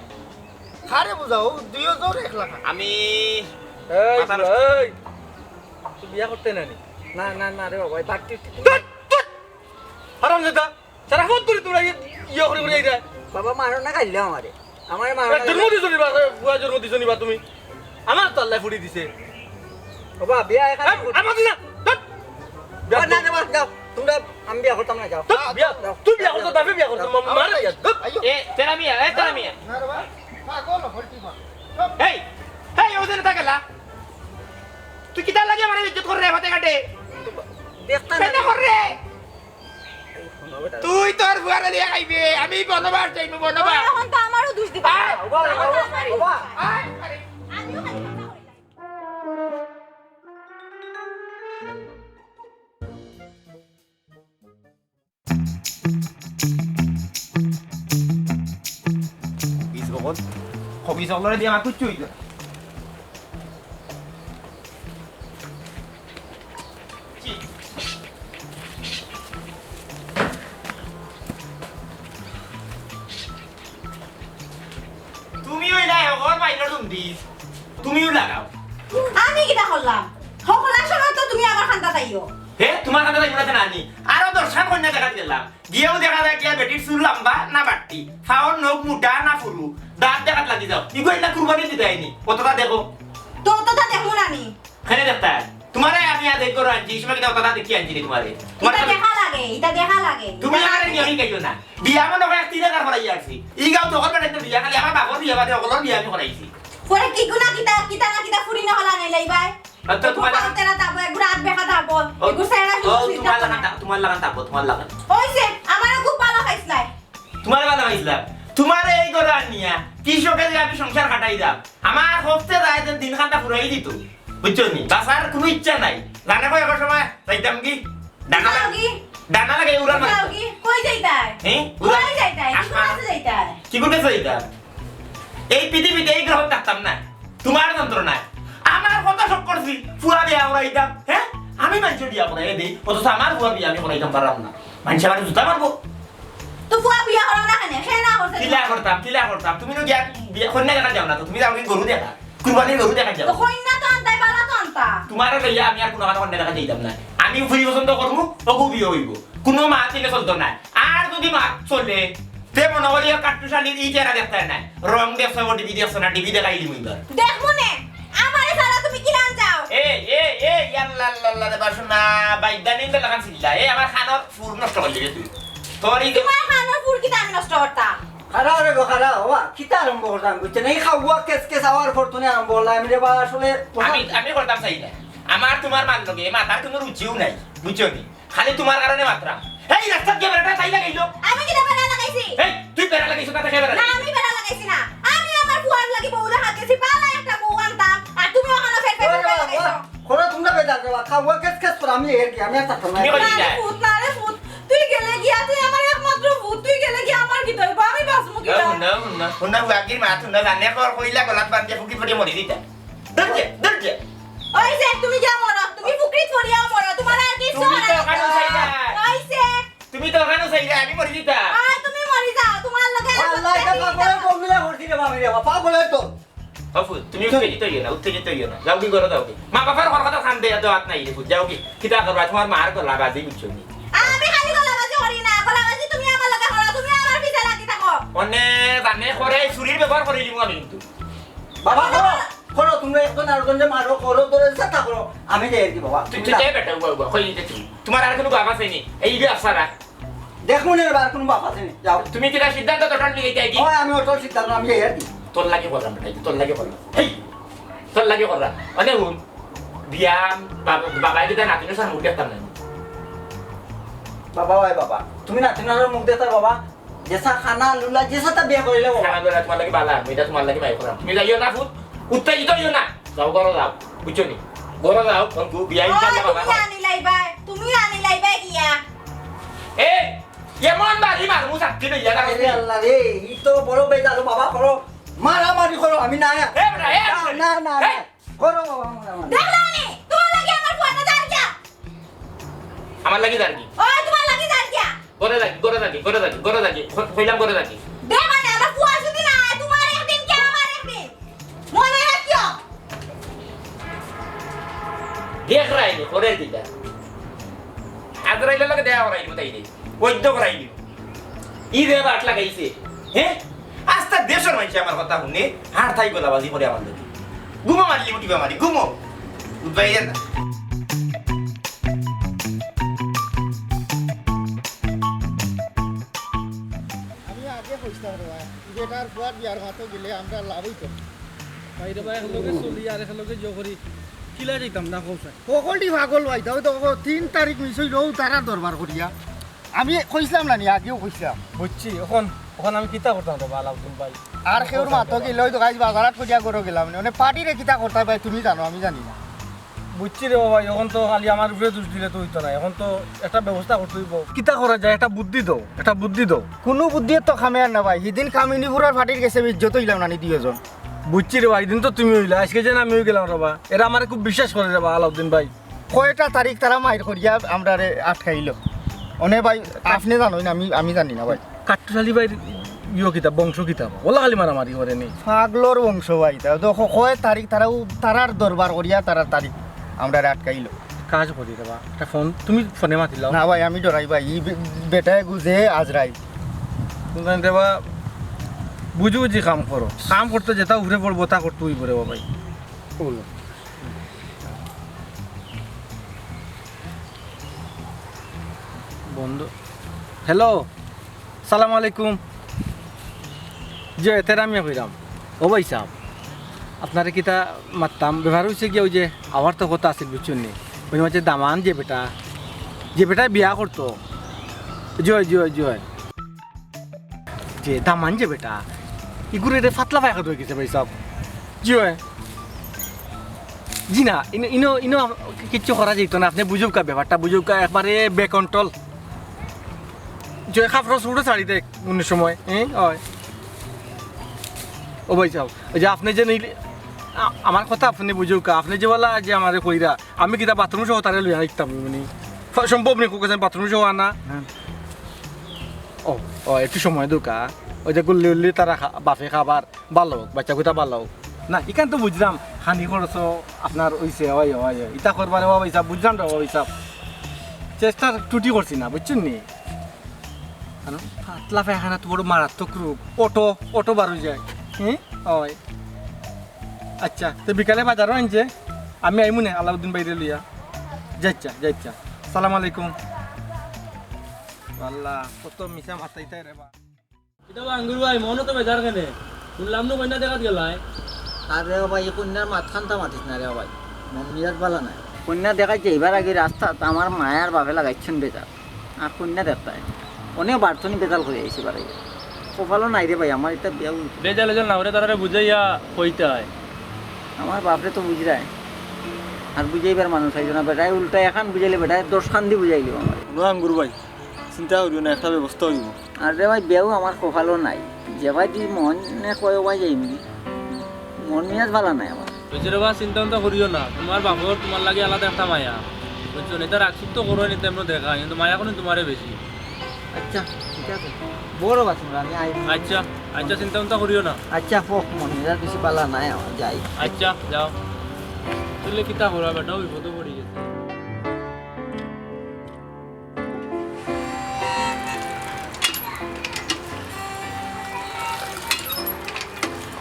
কারে বুঝাও? দুইও জোর এক লাখ। আমি এই, মাথা নষ্ট- এই, তুই বিয়া করতে না নি? না, না, না রে বাবা, এই বাট্টি ধুর, ধুর। হারামজাদা। সারা পথ ধরি তোমরা ইয়ে, ইয়ে করি করি আইরা। বাবা, মারো না, গাইলে আমারে। আমারে মারো না, জন্ম গাইলে। দিছো নি বা, বুয়া জন্ম দিছো নি বা তুমি? আমার তো আল্লাহ ফুড়ি দিছে। বাবা, বিয়া এখানে আম-, করতে আমার দিনা, ধুর। ও, না, না, বাবা, যাও। তোমরা, আমি বিয়া করতাম না, যাও। ধুর, বিয়া, যাও। তুই বিয়া করতো, বাপে বিয়া করতো, যাও। মা-, মারে বিয়া, ধুর। এ, তেরা মিয়া, এ, তেরা মিয়া। না রে বাবা, পাগল হইছি মা। এই, এই, ওদের তা গেলা। তুই কিতার লাগি আমার ইজ্জত করে রে, হতে কাটে? দেখতা না। কেন করে রে? তুই তোর ফুয়ারে লিয়া খাইবে, আমি বনবাস যাইমু, বনবাস। এখন তো আমারও দোষ দিবা। আয়, বাবা, বাবা, বাবা। আয়, আরে। আমিও খালি কথা কই। খবিস বকল, খবিস বকলরে দিয়া আমার কিচ্ছু অইতো না। তুমি ওই না, ওর বাইরে তুমি দিস। তুমিও লাগাও। আমি কিতা করলাম? হকলার সময় তো তুমি আমার খান্দা চাইও। হে, তোমার খান্দা চাইও না, জানি। আরো দশখান কইন্যা দেখাত গেলাম। গিয়াও দেখা যায় গিয়া বেটির চুল লম্বা না বাট্টি, ফাওর নখ মুটা না ফুরু, দাঁত দেখাত লাগি যাও। ইগু ইলা কুরবানি দিতে আইনি। কতটা দেখো? তো অতটা দেখমু না নি। কেনে দেখতায়? তোমারে আমি আজ এই করে আনছি, এই সময় কিতা অতটা দেখি আনছি নি তোমারে? তোমার ইটা দেখা লাগে, ইটা দেখা লাগে। তুমি আমারে নিয়মি খাইও না। বিয়া মনে হয় এক তিন হাজার করাই আসছি। ই গাঁও তখন বেড়াইতে বিয়া, খালি আমার বাপর বিয়া বাদে অকলর বিয়া আমি করাইছি। পরে কি গুনা কিতা, কিতা না কিতা ফুরি না হলা নাই লাইবায়? আচ্ছা, তোমার লাগান তেরা তাবো, এগুলো আত বেকা তাবো, ও, এগুলো সেরা ও, তোমার লাগান তা-, তোমার লাগান তাবো, তোমার লাগান। ওই যে, আমারও খুব ভালা পাইছলায়। তোমার ভালা পাইছলাম। তোমার এই ঘরো আনিয়া, কৃষকে যে আমি সংসার খাটাই দাম। আমার হফতে যায় যে দিন খানটা ফুরাই দিত। বুঝছো নি? বাসার কোনো ইচ্ছা নাই। জানে কয় এখন সময় যাইতাম কি? ডানা যাও লাগে, কি? ডানা লাগে উড়ার মাঝে। যাও কি? কই যাইতায়? হ্যাঁ? উড়ার কই যাইতায়? কি আসমান। কোন কাছে যাইতায়? কি কোন কাছে যাইতাম? এই পৃথিবীতে এই গ্রহ থাকতাম না। তোমার যন্ত্রণায়। আমার কত শখ করছি, ফুয়া বিয়া করাইতাম, হ্যাঁ? আমি মানুষের বিয়া করাই দেই, অথচ আমার ফুয়া বিয়া আমি করাইতাম পারলাম না। মানুষে আমার জুতা মারবো। তো ফুয়া বিয়া করাও না কেনে? সে না করছে। কিলা করতাম, কিলা করতাম? তুমি তো গিয়া বিয়া, কন্যা দেখা যাও না তো, তুমি যাও কি গরু দেখা? কুরবানির গরু দেখা যাও। তো কন্যা তো আনতায়, বালা তো আনতা। তোমারে লইয়া আমি আর কোনো কারণে দেখা যাইতাম না। আমি ফুরি পছন্দ করমু, ওগু বিয়ে হইব। কোনো মা ছেলে চলতো না। আর যদি মা চলে, তে মনে করি কাট্টুশালির ই চেহারা দেখতে নাই। রং দেখছো, টিভি দেখছো না, টিভি দেখাই দিমু এবার। দেখমু নে, আমারে ছাড়া তুমি কিলান যাও? এই, এই, এই, ইয়াল্লা, আল্লা, আল্লা রে বাসনা, বাইদ্যা নিন্দা লাগান ছিল্লা। এই আমার খানোর ফুর নষ্ট করলি রে তুই। তোর এই যে তোমার খানোর ফুর কিতা আমি নষ্ট করতাম? খারাপ রে গো, খারাপ। বাবা, কিতা আরম্ভ করতাম, বুঝছো না? এই খাওয়া কেস কেস আওয়ার পর তুমি আরম্ভ করলাম। আমি রে বা আসলে আমি, আমি করতাম চাই না। আমার তোমার মার লগে মাতার কোনো রুচিও নাই, বুঝছো নি? খালি তোমার কারণে মাতরাম। এই রাস্তাত গিয়া বেড়াটা তাই লাগাইলো। আমি কিতা বেড়া লাগাইছি? এই, তুই বেড়া লাগাইছো, তাতে কে বেড়া না, লাগাইছে? আমি বেড়া লাগাইছি না। আমি আমার ফুয়ার লাগি বউ দেখাত গেছি, বালা একটা বউ আনতাম, আর তুমি ওখানে ফের ফের ওরে বেড়া বাবা, লাগাইছো। খোরা তোমরা বেজার রে বা, খাওয়া কেস কেস করে আমি এর কি, আমি আর থাকতাম না। তুমি কই না রে যায়? ফুত, না রে ফুত, তুই গেলে গিয়া, তুই আমার একমাত্র ফুত, তুই গেলে গিয়া আমার কিতা অইবো? আমি বাঁচমু কিলা? হুন না, হুন না, হুন না, হুয়াগির মা, হুন না, জানে কর কইলা গলাত বান্ধিয়া ফুকি ফুকি মরি দিতা। দরজা, দরজা। ওই যে, তুমি গিয়া মরো, তুমি ফুকরিত পড়িয়াও মরো, তোমার আর কিছু তুমি তো করার ওখানে নাই। চাইলা। ওই যে। তুমি তো ওখানে চাইলা, আমি মরি দিতা। আয়, তুমি মরি যাও, তোমার লগে আর আল্লাহ, এটা পাগলের বন্ধুরা ভর্তি রে, বাবা রে, বাবা, পাগলের দল। বাবু, তুমি উত্তেজিত হইও না, উত্তেজিত হইও না। যাও কি করো, যাও কি। মা বাবার ঘর কথা খান দে, এত হাত নাই রে, যাও কি। কিতা করবা, তোমার মার গলা বাজি বুঝছো নি? আমি খালি গলাবাজি করি না, গলাবাজি তুমি আমার লগে করো, তুমি আমার পিছে লাগি থাকো। অনে জানে করে চুরির ব্যবহার করি দিমু আমি কিন্তু। বাবা, করো, করো, তুমি একজন আরেকজন যে মারো, করো, ধরে চেষ্টা করো। আমি যাই আর কি বাবা। তুই, তুই যাই বেটা, উবা, উবা, কই দিতে তুই? তোমার আর কোনো বাবা আছে নি? এই যে আফসারা। দেখমু নে রে বা, আর কোনো বাপ আছে নি? যাও। তুমি কিতা সিদ্ধান্ত তো অটল নিয়ে যাই কি? ওই আমি অটল সিদ্ধান্ত, আমি যাই আর কি। তোর লাগি করলাম বেটা, তোর লাগি করলাম। হেই, তোর লাগি করলাম। মানে হুন, বিয়া, বাবা, বাবা কিতা নাতিনর সামনে মুখ দেখতাম না। বাবা, ওই বাবা, তুমি নাতিনর মুখ দেখতাম বাবা? যেসা খানা লুলা, যেসা তা বিয়া করিলে বাবা। খানা লুলা তোমার লাগি বালা, এটা তোমার লাগি বাই করাম। তুমি যাইও না ফুত, উত্তেজিত হইও না। যাও, ঘরো যাও, বুঝছো নি? ঘরো যাও, অনকু বিয়া ও, ইনশাআল্লাহ বাবা তুমি খাও। আনি লাইবায়, তুমি আনি লাইবায় গিয়া। এ, এমন বাড়ি মারমু সাক্ষী লইয়া যাও। আরে আল্লাহ রে, ই তো বড় বেজালো বাবা, করো, মারামারি করো, আমি না। এ বেটা, এ না, না, না, এ। না। করো বাবা, মারামারি। দেখলাম নি, তোমার লাগি আমার আমার লাগি যার কি? ও, তোমার লাগি যার কিয়া? ঘরে যার কি, ঘরে যার কি, ঘরে যার কি, ঘরে যার কি? ক-, কইলাম ঘরে যার কি? বে মানে, আমার ফুয়া যদি না আয়, তোমার একদিন কি আমার একদিন? মনে রাখিও। দেখ রাইনি, ঘরে দিলা। আজরাইলের লগে দেখা করাইলি, তাই রে। বৈদ্য করাইলি। ই রে বাট লাগাইছে। হে? আস্তা দেশর মানষে আমার কথা হুনে, হার থাই গলাবাজি করে আমার লগে। ঘুমো মারলি উঠিবা মারি, ঘুমো। উঠবাই না। আমি আগে কইছিলাম রে ভাই, বেটার ফুয়ার বিয়ার মাতো গেলে আমরা লাভ অইতো। ভাই রে ভাই, একলগে চলি আর একলগে জো করি। কিলা যাইতাম না, কও স্যার। হকলটি পাগল ভাই, তাও তো তিন তারিখ মিস অইলো, তারার দরবার করিয়া। আমি কইছিলাম না নি, আগেও কইছিলাম। বুঝছি, অখন, অখন আমি কিতা করতাম রে বা, আলাউদ্দিন ভাই? আর কেউর মাতো গেলে অইতো, গাইজ বাজারাত করিয়া ঘরো গেলাম নি। মানে পার্টিরে কিতা করতায় ভাই, তুমি জানো, আমি জানি না। বুঝছি রে বাবা, অখন তো খালি আমার উপরে দোষ দিলে তো অইতো না, অখন তো একটা ব্যবস্থা করতে অইবো। কিতা করা যায়, একটা বুদ্ধি দেও, একটা বুদ্ধি দেও। কুনু বুদ্ধি তো কামে আর না ভাই, হিদিন কামিনীপুরার পার্টির গেছে আমি ইজ্জত অইলাম না নি দুইজন। বুঝছি রে ভাই, হিদিন তো তুমি অইলা, আইজকে যেন আমিও গেলাম রে বা। এরা আমারে খুব বিশ্বাস করে রে বা, আলাউদ্দিন ভাই। কয়টা তারিখ তারা মাইর করিয়া আমরারে আটকাইলো। অনে ভাই, আপনে জানইন, আমি, আমি জানি না ভাই। কাট্টুশ আলী ভাইর ইয়ো কিতা, বংশ কিতা? ওলা খালি মারামারি করে নি। পাগলর বংশ ভাই, তা তো ক-, কয় তারিখ তারা উ-, তারার দরবার করিয়া তারার তারিখ আমরারে আটকাইলো। কাজ করি রে বা, একটা ফোন, তুমি ফোনে মাতিলাও। না ভাই, আমি ডরাই ভাই, ই বে-, বেটায় গুজে আজরাই। তুমি রে বা, বুঝি বুঝি কাম করো, কাম করতে যেটা উপরে পড়বো, তা করতে অইবো রে বা ভাই। বলো। বন্ধ। হ্যালো, সালাম আলাইকুম। জি, এতেরা মিয়া কইরাম। ও ভাই সাব, আপনারে কিতা মাততাম, ব্যাপার অইছে গিয়া ওই যে আমার তো কথা আছিল, বুঝছইন নি? ওই মাঝে দামান যে বেটা, যে বেটায় বিয়া করতো, জি অয়, জি অয়, জি অয়। যে দামান যে বেটা, ইগুরে রে পাতলা পায়খানা অই গেছে ভাই সাব। জি অয়। জি না, ইনো, ইনো, ইনো কিচ্ছু করা যাইতো না, আপনে বুঝউক্কা ব্যাপারটা, বুঝউক্কা একবারে বেকন্ট্রোল। যে কাপড় চোপড় ছাড়ি দেয় কুনু সময়, হ্যাঁ, অয়। ও ভাই সাব, ওই যে আপনে যে নিলে, আ-, আমার কথা আপনে বুঝউক্কা, আপনে যে বলা যে আমারে কইরা, আমি কিতা বাথরুম সহ তারে লইয়া আইতাম, মানে, স-, সম্ভব নি, কইছেন বাথরুম সহ আনা। হ্যাঁ। ও, ও, একটু সময় দেউক্কা। ওই যে গুল্লি উল্লি তারা খা-, বাফে খাবার, ভালা অউক, বাচ্চা কুতা ভালা অউক। না, ইখান তো বুঝলাম, খানি খরচ আপনার অইছে, অয়, অয়, অয়। ইতা করবারে, ও ভাই সাব, বুঝলাম রে, ও ভাই সাব। চেষ্টার ত্রুটি করছি না, বুঝছইন নি? কারণ পাতলা পায়খানা তো বড় মারাত্মক রোগ। অটো, অটো বার অই যায়। হ্যাঁ? অয়। আচ্ছা, তে বিকালে বাজারো আইন যে, আমি আইমু নে আলাউদ্দিন ভাইরে লইয়া। যাইচ্ছা, যাইচ্ছা। সালাম আলাইকুম। আল্লাহ, কত মিছা মাতাইতায় রে বা। ইতা বা আঙ্গুর ভাই, মনো তো বেজার কেনে? হুনলাম নু কইন্যা দেখাত গেলায়। আরে ও ভাই, ই কইন্যার মাতখানতা মাতিস না রে ও ভাই, মন মিজাজ ভালা নায়। কইন্যা দেখাত যাইবার আগে রাস্তাত আমার মায়ার বাফে লাগাইছইন বেজার। আর কইন্যা দেখতায়। অনেক বাড়তনি বেতাল করি আইছি বাড়ি। কপালো নাই রে ভাই, আমার ইতা বিয়া অইতো। বেজাল এজাল না করে তারারে বুঝাইয়া কইতায়। আমার বাফরে তো বুঝরায়। আর বুঝাইবার মানুষ আইতো না, বেটায় উল্টা এখান বুঝাইলে বেটায় দশ খান দি বুঝাইলিবো আমার। হুনো আঙ্গুর ভাই, চিন্তা করিও না, একটা ব্যবস্থা অইবো। আর রে ভাই, বিয়াও আমার কপালো নাই। যে ভাই দি মনে কয় ও ভাই যাইমু। মন মিজাজ ভালা নাই আমার। বুঝছো রে বা, চিন্তা ভাবনা করিও না। তুমার বাফর তুমার লাগি আলাদা একটা মায়া। বুঝছো নি? ইতা রাগ-সুগ তো করো নি, তেমন দেখা, কিন্তু মায়া করইন তুমারে বেশি। আচ্ছা, ঠিক আছে। বড় বা তুমরা, আমি আই। আচ্ছা, আচ্ছা, চিন্তা ভাবনা করিও না। আচ্ছা, হোক, মন মিজাজ বেশি ভালা নাই আমার, যাই। আচ্ছা, যাও। তুইলে কিতা করবা বেটা, বিপদো পড়ি গেছে।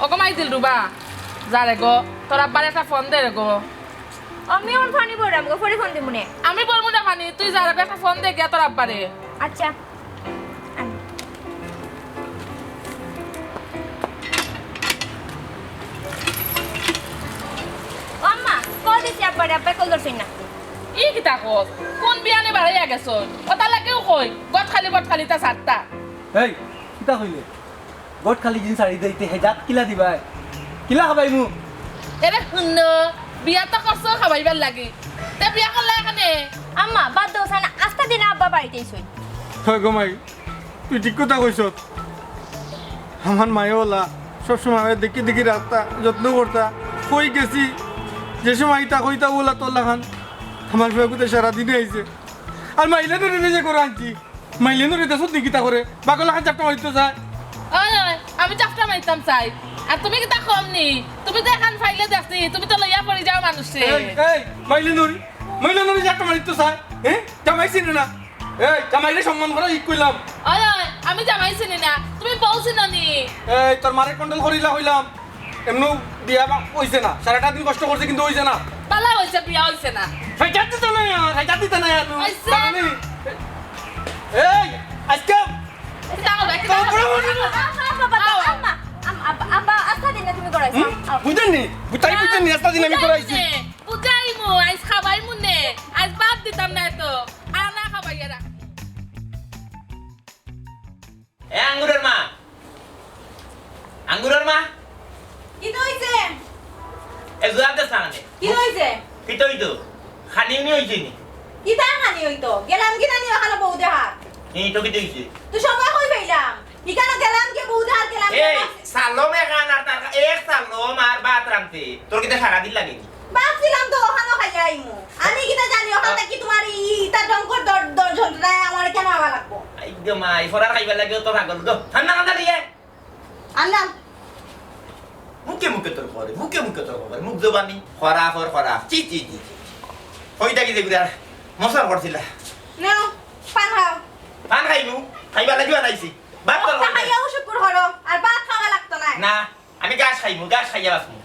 ওগো মাই দিলরুবা, যা রে গো, তোর আব্বারে একটা ফোন দে রে গো। আমি অখন পানি ভরাম গো, পরে ফোন দিমু নে। আমি ভরমু না পানি, তুই যা রে, একটা ফোন দে গিয়া তোর আব্বারে। আচ্ছা। ও আম্মা, কল দিছি আব্বারে, আব্বায় কল ধরছইন না। ই কিতা কস? কোন বিয়ানে বাড়াইয়া গেছইন? অতার লাগিউ কই, ঘট খালি, ঘট খালি, তা সারতা। এই, কিতা কইলে? ঘট খালি জিন সারি দেইতে হেজাত কিলা দিবায়? কিলা খাবাইমু? এরে হুনো, বিয়া তো করছো খাবাইবার লাগি। তে বিয়া করলা কেনে? আম্মা, বাদ দেও, সানা, আস্তা দিন আব্বা বাড়িত আইছইন। হয় গো মাই, তুই ঠিক কথা কইছস। আমার মায়ে ওলা সবসময় আমারে দেখি দেখি রাখতা, যত্ন করতা। কই গেছি, যে সময় ইতা কইতা ওলা তোর লাখান। আমার ফুয়াগুতে সারাদিনে আইছে। আর মাইলে ধরে নিজে করে আনছি। মাইলে ধরে দেশত নি কিতা করে? পাগল লাখান চাপটা মারিতো চায়। ওই, ওই, আমি চাপটা মারিতাম চাই। আর তুমি কিতা কম নি? তুমি তো এখান ফাইলে দেখছি, তুমি তো লইয়া পড়ি যাও মানুষে। এই, এই, মাইলে ধরি, মাইলে ধরে চাপটা মারিতো চায়। হ্যাঁ? জামাই চিনে না। এই, জামাইরে সম্মান করা ঠিক কইলাম। ওই, ওই, আমি জামাই চিনি না, তুমি বউ চিনো নি? এই, তোর মারে কন্ট্রোল করিলা কইলাম। এমনু বিয়া বা-, অইছে না। সারাটা দিন কষ্ট করছে কিন্তু অইছে না। বালা অইছে, বিয়া অইছে না। সাইজা দিতে না আর, সাইজা দিতে না আর। অইছে। জানো নি? এই, আজকে এই, যাও, যাও, তোর যাও, বড় যাও, বড় যাও। আম্মা, আম্মা, আম্মা, আম্মা, আস্তা দিন না তুমি করাইছো। হুম? আও। বুঝেন নি? তাই বুঝেন নি? আস্তা দিন আমি করাইছি। বুঝাইমু, আইজ খাবাইমু নে। আইজ বাদ দিতাম না তো। আর না খাবাইয়া রাখ। এ আঙ্গুরের মা, আঙ্গুরের মা। কিতা অইছে? এ জুয়াব দেস না কেনে? কিতা অইছে? কিতা অইতো? খানি উনি অইছে নি? কিতা খানি অইতো? গেলাম কিতা নি ওখানো বউ দেহাত? এই তো কিতা অইছে? তো সময় কই পাইলাম? ইখানো গেলাম কি বউ দেহাত গেলাম এই, কিতা? সালম এখান আর তার, এ সালম আর ভাত রানতে। তোর কিতা সারাদিন লাগে নি? ভাবছিলাম তো ওখানো খাইয়া আইমু। আমি কিতা জানি ওখান থাকি তোমার ই-, ইতা ডঙ্কর দর-, দর যন্ত্রণায় আমার কেন আওয়া লাগবো? আই গো মাই, ফরার খাইবার লাগি তো পাগল গো। ঠান্ডা ঠান্ডা লিয়ে। আনলাম। মুখে মুখে তর্ক করে, মুখে মুখে তর্ক করে, মুখ জবানি। খরা, খর, খরা। চি, চি, চি, চি। ওই দেখি যে গুড়া মশার করছিলা। নেও, পান খাও। পান খাইমু, খাইবার লাগি বানাইছি। ভাত তো খাইয়া শুকুর করো, আর ভাত খাওয়া লাগতো না। না। আমি ঘাস খাইমু, ঘাস খাইয়া বাঁচমু।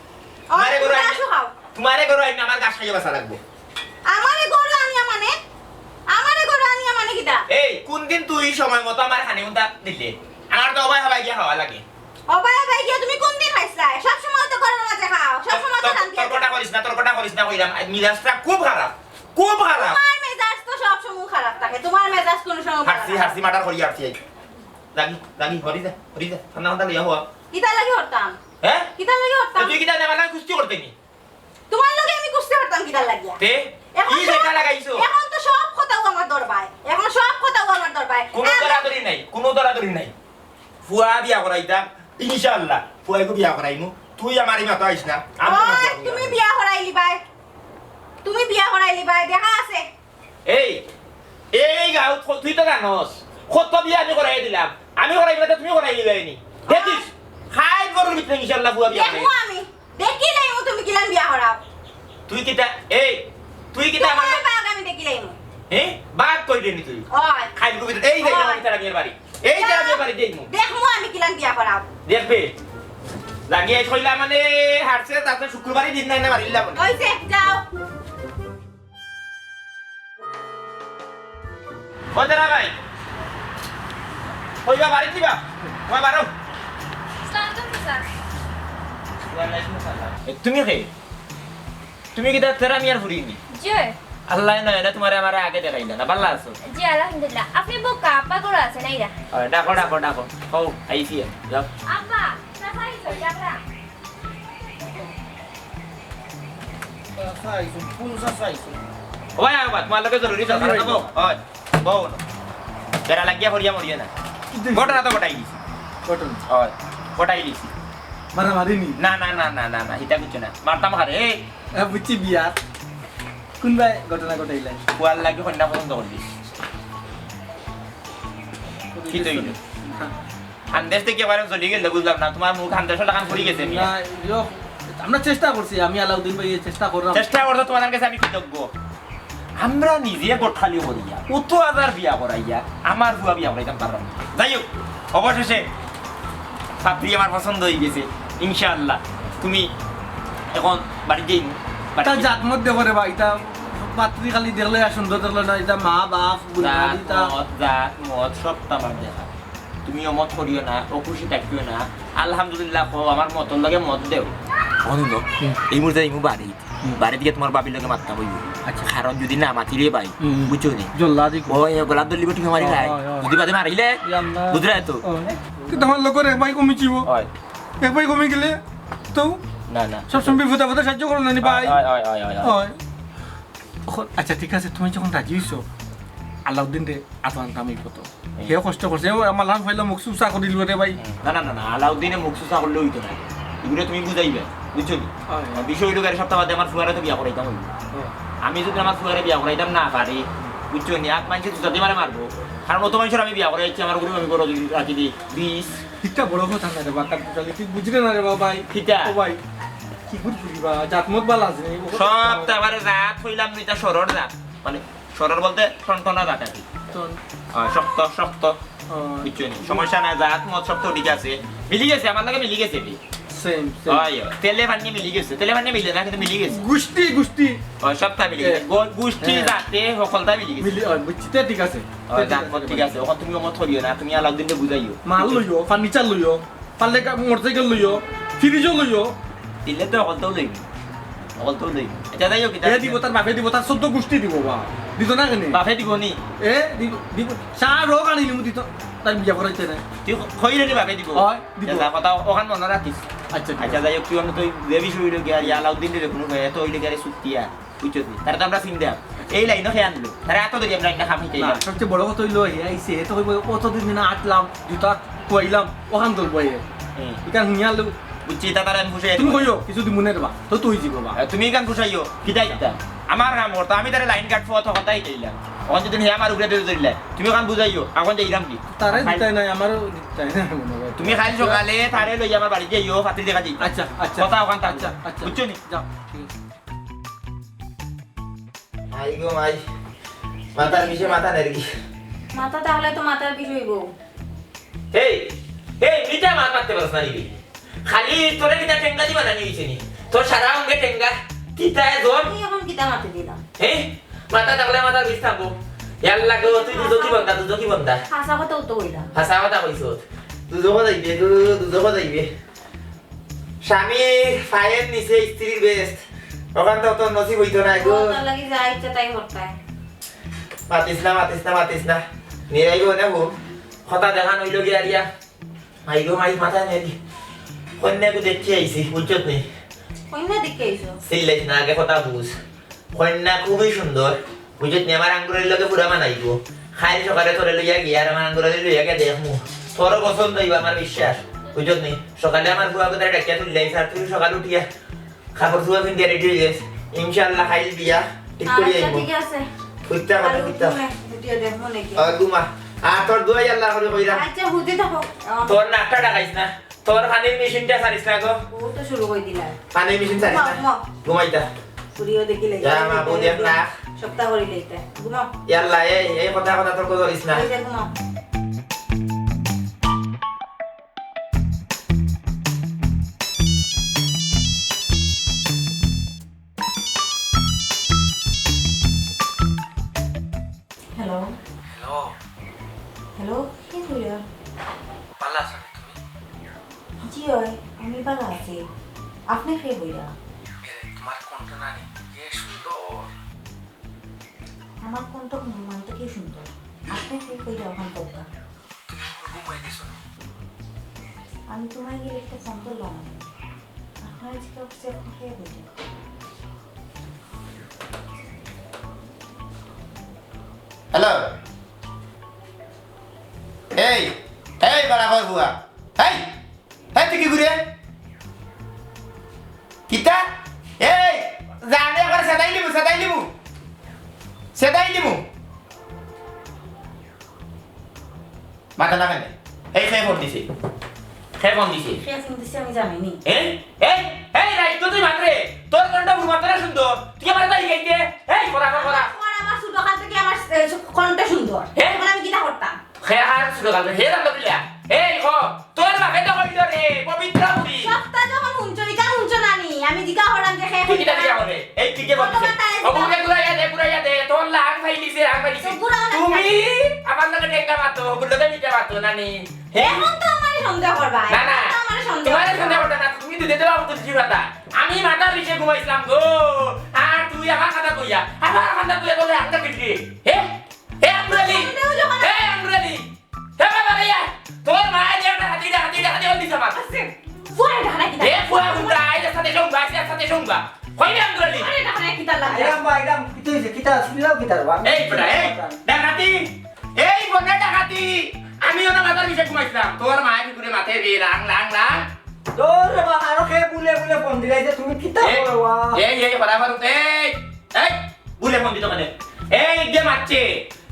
ও, তোমারে তুমি ঘরো আইনা, ঘাসও খাও। তোমারে ঘরো আইনা আমার ঘাস খাইয়া বাঁচা লাগবো। আমারে ঘরো আনিয়া মানে? আমারে ঘরো আনিয়া মানে কিতা? এই, কোন দিন তুই সময় মতো আমার খানি উন্দা দিলে? আমার তো অবায় হবায় গিয়া খাওয়া লাগে। অবায় হবায় গিয়া তুমি কোন দিন খাইছলায়? সব সময় তো ঘরর মাঝে খাও, সব সময় তো তর-, রান্ধিয়া তর্কটা করিস না, তর্কটা করিস না কইলাম। আজ মিজাজটা খুব খারাপ, খুব খারাপ। তোমার মেজাজ তো সব সময় খারাপ থাকে, তোমার মেজাজ কোন সময় ভালা হারছি, থাকে না। হারছি, মার্ডার করি হারছি। এই, লাগি, লাগি, হরি যা, হরি যা। ঠান্ডা ঠান্ডা লইয়া হওয়া। কিতা লাগি হরতাম? হ্যাঁ? কিতা লাগি হরতাম? তুই কিতা আমার লগে কুস্তি করতে নি? তোমার লগে আমি কুস্তি করতাম কিতার লাগিয়া? তে? এখন কি সব, যেটা লাগাইছো? এখন তো সব কথাও আমার দরবায়। এখন সব কথাও আমার দরবায়। কোনো আর দরাদরি নাই, কোনো দরাদরি নাই। ফুয়া বিয়া করাইতাম, ইনশাআল্লাহ। ফুয়াইগু বিয়া করাইমু। তুই আমার ই মাতো আইস না। আমি তোমার ওই, ফুয়া বিয়া তুমি করাইমু। বিয়া করাইলিবায়। তুমি বিয়া করাইলিবায়, দেখা আছে। এই, এই গাঁও, তুই তো জানোস, কত বিয়া আমি করাই দিলাম, আমি করাই দিলে তুমি করাই দিবে নি। দেখিস, খাই গরুর ভিতরে ইনশাআল্লাহ ফুয়া বিয়া দেখমু হবে। আমি, দেখিলাইমু তুমি কিলান বিয়া করাও। তুই কিতা, এই, তুই কিতা আমার তোমার বাঘ আমি দেখিলাইমু। হ্যাঁ? বাঘ কই দেনি তুই? ওই। খাই গরুর ভিতরে, এই দেখ ওই। আমি তারা বিয়ের বাড়ি, এই তারা বিয়ের বাড়ি দেখমু। দেখমু আমি কিলান বিয়া করাও। দেখবে, লাগিয়ে কইলা মানে হারছে, তাতে শুক্রবারই দিন নাই না বাড়ির লাবণ। ওই যে, যাও। ও দাদা ভাই, কইবা বাড়ি দিবা? তোমার বারো। আসসালামু আলাইকুম, স্যার। ওয়ালাইকুম আসসালাম। এ, তুমি কে? তুমি কিতা তেরা মিয়ার ফুরি নি? জি। আল্লাহ নয় না, তোমারে আমারে আগে দেখাইলা না, ভালা আছো? জি, আলহামদুলিল্লাহ। আপনি বোকা, আব্বা ঘরো আছেন, এইরা। ও, ডাকো, ডাকো, ডাকো। হও, আইছি, যাও। আব্বা, চাচা আইছে, যাবরা। চাচা আইছইন, কোন চাচা আইছইন? ও ভাই, আব্বা, তোমার লগে জরুরি কথা আছে। বউ, বউ না। বেড়া লাগিয়া করিয়া মরিও না। ঘটনা তো ঘটাই দিছি। ঘটনা? হয়, ঘটাই দিছি। মারামারি নি? না, না, না, না, না, না, ইতা কিচ্ছু না। মারতাম কারে, এই। এ, বুঝছি বিয়া। কোন ভাই ঘটনা ঘটাইলাই? ফুয়ার লাগি কন্যা পছন্দ করলি। কি তো হইল? খান্দেশ থেকে একবারে জ্বলি গেল, বুঝলাম না, তোমার মুখ খান্দেশ লাখান পড়ি গেছে নি। না, ইয়ো, আমরা চেষ্টা করছি, আমি আলাউদ্দিন ভাই চেষ্টা করলাম। চেষ্টা করছো, তোমার কাছে আমি কৃতজ্ঞ। আমরা নিজে গটখালি করিয়া, অত হাজার বিয়া করাইয়া, আমার ফুয়া বিয়া করাইতাম পারলাম না। যাই হোক, অবশেষে ছাত্রী আমার পছন্দ হয়ে গেছে, ইনশাআল্লাহ। তুমি এখন বাড়ি যাই, বাড়ি তা যাই। জাত মত দেখো রে ভাই, তা পাত্রী খালি দেখলে আর সুন্দর দেখলে না, এটা মা বাপ, বুড়া জাত, ইতা। মত, জাত, মত, সব তো আমার দেখা। তুমি অমত করিও না, অখুশি থাকিও না। আলহামদুলিল্লাহ কও, আমার মতর লগে মত দেও। অনিল, এই মুহূর্তে এই বাড়ি। হুম। বাড়ি থেকে তোমার ভাবির লগে মাততাম অইবো। আচ্ছা। কারণ যদি না মাতিলে ভাই, হুম। বুঝছো নি? জল্লা দি কও। ওই, ওই, গলা দলিব তুমি মারি অয়, খাই। অয়, অয়। যদি বাদে মারিলে, ইয়া আল্লাহ। বুঝলে তো? অয়। কিন্তু আমার লোকের এক ভাই কমিছিল। অয়। এক ভাই কমে গেলে তো না, না। সবসময় বিপদে আপদে সাহায্য করো না নি ভাই? অয়, অয়, অয়, অয়, অয়। অয়। অখন, আচ্ছা, ঠিক আছে, তুমি যখন রাজি হইছো, আলাউদ্দিন রে আতো আনতাম এই কত। হুম। হে কষ্ট করছে, ও আমার লাল ফাইলা মুখ চুচা করে দিল রে ভাই। হুম। না, না, না, না, আলাউদ্দিনে মুখ চুচা করলে হইতো না। এগুলো তুমি বুঝাইবে, বুঝছো নি? হয়, হয়। বিষয় হইলো, এক সপ্তাহ বাদে আমার ফুয়ারে তো বিয়া করাইতাম হইবো। হয়। আমি যদি আমার ফুয়ারে বিয়া করাইতাম না পারি, বুঝছো নি? আর মানষে জুতা দি মারে মারবো। কারণ অত মানষর আমি বিয়া করাইছি, আমার উপরে আমি গরু রাখি দি বিশ। ইটা বড় কথা না রে বা, কাঠপুতলি, তুই বুঝরে না রে বা ভাই। কিতা? ও ভাই, কি করে বুঝবি বা, জাতমত বালা আছে নি? সব তো আবার জাত হইলাম নি, ইটা সরর জাত। মানে, সরর বলতে টনটনা জাত আর কি। টন- আহ, শক্ত, শক্ত। আহ, বুঝছো নি? সমস্যা নাই, জাত মত সব তো ঠিক আছে। মিলি গেছে, আমার লগে মিলি গেছে রে। Same, same. অয়, অয়। তেলে পানিয়ে মিলি গেছে। তেলে পানিয়ে মিলে না, কিন্তু মিলি গেছে। গুষ্টি, গুষ্টি। অয়, সবটা মিলি গেছে। এ। গো-, গুষ্টি, হ্যাঁ। জাতে, হকলটা মিলি গেছে। মিলি, অয়, বুঝছি, তে ঠিক আছে। অয়, তে ঠিক জাত আছে, মত ঠিক আছে। অখন তুমি অমত করিও না, তুমি আলাউদ্দিনরে বুঝাইও। মাল লইও, furniture লইও, পারলে গা-, motorcycle লইও, fridge-ও লইও। দিলে তো হকলটাও লইবি। হকলটাও লইবি। আচ্ছা, যাই হোক, এটা এ দিব, তার বাপে দিব, তার চৌদ্দ গুষ্টি দিব বা। দিত না কেনে? বাপে দিব নি? এ দিব, দিব। সার হোক আনি নিমু দিত, তার বিয়া করাইতে নাই। তুই কইরে নি বাপে দিব? অয়, দিব। যা, কথা ওখান মনে রাখিস। আচ্ছা, ঠিক আচ্ছা, আছে। যাই হোক, তুই অন্য তুই যে বিষয় হইলো গিয়া, ইয়া আলাউদ্দিন রে কোনো কয়ে, এত হইলো গিয়া রে সুতিয়া, বুঝছো তুই? তারা তো আমরা চিনতাম। এই লাইনও খেয়ে আনলো। তারা এত ধরি আমরা একটা খাম হিকাই না, না। সবচেয়ে বড় কথা হইলো, হে আইছে, এ তো হইবো, অতদিন দিন আটলাম, জুতা কইলাম, ওখান তোর বইয়ে। হুম। এখান হুনিয়া আনলো। বুঝছি, তা তারা আমি খুশি তুমি আছি। কইও, কিছু দিমু নে রে বা, তো তুই দিব বা। এ, তুমি এখান খুশাইও, কিতা ইতা? আমার কাম করতো, আমি তারে লাইন কাট ফত কথাই কইলাম। ওখান যদি হে আমার উপরে ধরে ধরিলে, তুমি ওখান বুঝাইও, এখন যে ইরাম কি? তারে খাই- দিতাই নাই, আমারও দিতাই না, মনে হয়। তুমি খালি সকালে তারে লই আমার বাড়িতে আইও, ফাতিল দেখা দিই। আচ্ছা, আচ্ছা। কথা ওখান থাকছে। আচ্ছা, আচ্ছা। বুঝছো নি? যাও, ঠিক আছে। মাই গো মাই, মাথার বিষে মাথা নেরগি। মাথা তাহলে তো মাথার বিষয় গো। এই, এই, মিঠা মাত মারতে পারছ না নি? খালি তোরে কিতা টেঙ্গা দি বানানি হইছে নি? তোর সারা অঙ্গে টেঙ্গা, কিতায় জ্বর? আমি এখন কিতা মাতে দিলাম? এই, মাথা থাকলে মাথার বিষ থাকবো। ইয়াল্লা গো, তুই দুজকি বন্দা, দুজকি বন্দা। হাছা কথাও তো কইলাম। হাছা কথা কইছস। দুজকো যাইবে গো, দুজকো যাইবে। স্বামীর পায়ের নিচে স্ত্রীর বেহেস্ত। ওখান তো তোর নসিব হইতো না গো। ও, তার লাগি যা ইচ্ছা তাই করতায়। মাতিস না, মাতিস না, মাতিস না। নিরাইব না গো। কথা দেখান হইল গিয়া রিয়া। মাই গো মাই, মাথা নেই। কন্যাকে দেখতে আইছি, বুঝছত নি? কন্যা দেখতে আইছো? চিল্লাইস না, আগে কথা বুঝ। কন্যা খুবই সুন্দর, বুঝছত নি? আমার আঙ্গুরের লগে পুরা মানাইবো। খাইল সকালে তোরে লইয়া গিয়া আর আমার আঙ্গুরের লইয়া গিয়া দেখমু। তোরও পছন্দ হইব আমার বিশ্বাস, বুঝছত নি? সকালে আমার বুয়া কোথায় ডাকিয়া তুললে, স্যার তুই সকাল উঠিয়া কাপড় চোপড় পিন্দিয়া রেডি হয়ে গেছ। ইনশাআল্লাহ খাইল বিয়া ঠিক করি আচ্ছা, আইবো। ঠিক আছে। ফুটতা কথা আর ফুটতা। ঘুমে, ঘুটিয়ে দেখমু নাকি? আর ঘুমা। আর তোর দোয়াই আল্লাহ করে কইরা। আচ্ছা, হুদি থাকো। তোর নাকটা ডাকাইস না। তোর পানির মেশিনটা ছাড়িস না গো। ও তো শুরু করে দিলা। পানির মেশিন ছাড়িস না। ঘুমাও, ঘুমাও। ঘুমাইতা। ঘুরিও দেখিলে। যা মা, বউ দেখ না। সপ্তাহ করি লইতে। ঘুমাও। ইয়াল্লা, এই, এই কথা, কথা তর্ক করিস না। এই যে ঘুমাও। হ্যালো। হ্যালো। হ্যালো, কে কইরা? ভালা আছো নি তুমি? জি অয়, আমি ভালা আছি। আপনে কে কইরা? এ, তোমার কণ্ঠ না নি, যে সুন্দর। আমার কণ্ঠ হুনতে কি সুন্দর? আপনে কে কইরা ওখান কউক্কা? তুমি ঘুমাই গেছো নি? আমি ঘুমাই গেলে একটা ফোন করলাম। আপনারা আজকে অফিসে এখন কে কইরা? হ্যালো। এই, এই, বাড়া কর বুয়া। এই, এই, তুই কি ঘুরে? কিতা? এই, জানে একবার সেদাই লিমু, সেদাই লিমু। সেদাই লিমু। মাথা না কেনে? এই, কে ফোন দিছে? কে ফোন দিছে? কে ফোন দিছে আমি জানি নি। এ? এই, এই, রাইত তুই মাতরে। তোর কণ্ঠ বুড়ো মাতরে সুন্দর। তুই আমার তাই গাইতে। এই, করা, করা, করা। আমার, আমার ছোটকাল থেকে আমার, এ, কণ্ঠ সুন্দর। হ্যাঁ? এখন আমি কিতা করতাম? হে আর ছোটকাল থেকে, হে জানতো কিলা? এই, হ, তোর বাপে তো কইল রে, পবিত্র বুড়ি। সবটা যখন হুনছো, ইটা হুনছো না নি? আমি জিজ্ঞা করলাম যে হে তুই কিতা জিজ্ঞা করে? এই, তুই কে বলছিস? ও, ঘুরে ঘুরাইয়া দে, ঘুরাইয়া দে। তোর লাং ফাইলিছে, লাং ফাইলিছে। তো ঘুরাও না। তুমি আমার লগে টেক্কা মাতো, ওগুলো তো নিতে পারতো না নি। হে? এখন তো আমারে সন্দেহ করবা। না, না। এখন তো আমারে সন্দেহ তোমারে করবা। সন্দেহ করতে না, তুমি দুধে দেওয়া বুঝছি কথা। আমি মাথার নিচে ঘুমাইছিলাম গো। আর তুই আমার কথা কইয়া, আমার কথা কইয়া বলে একটা পিটলি। হে? হে আঙ্গুরালি? সন্দেহ যখন হে আঙ্গুরালি? হে বাবা রে, তোর মা যে একটা হাতি, হাতি, হাতি, হাতি দিছে আমার। আছে। ফুয়া এটা হারাই দিতা। হে ফুয়া হুনবা, আইলে সাথে শুনবা, আইলে সাথে শুনবা। কইলে আঙ্গুরালি? আরে এটা হারাই কিতা লাগে? আইরাম বা, আইরাম, কিতা হইছে? কিতা, শুনলাও কিতা রে বা? এই বেটা, এই, ডাকাতি। এই বনে ডাকাতি। আমি ওনা মাথার নিচে ঘুমাইছিলাম। তোর মা কি করে মাথায় দিয়ে লাং, লাং, লাং। তোর রে বা, আরো কে বুলে বুলে ফোন দিলাই যে তুমি কিতা এই, করো বা? এই, এই, বরাবর, এই, এই, বুলে ফোন দিত কেনে? এই যে মারছে,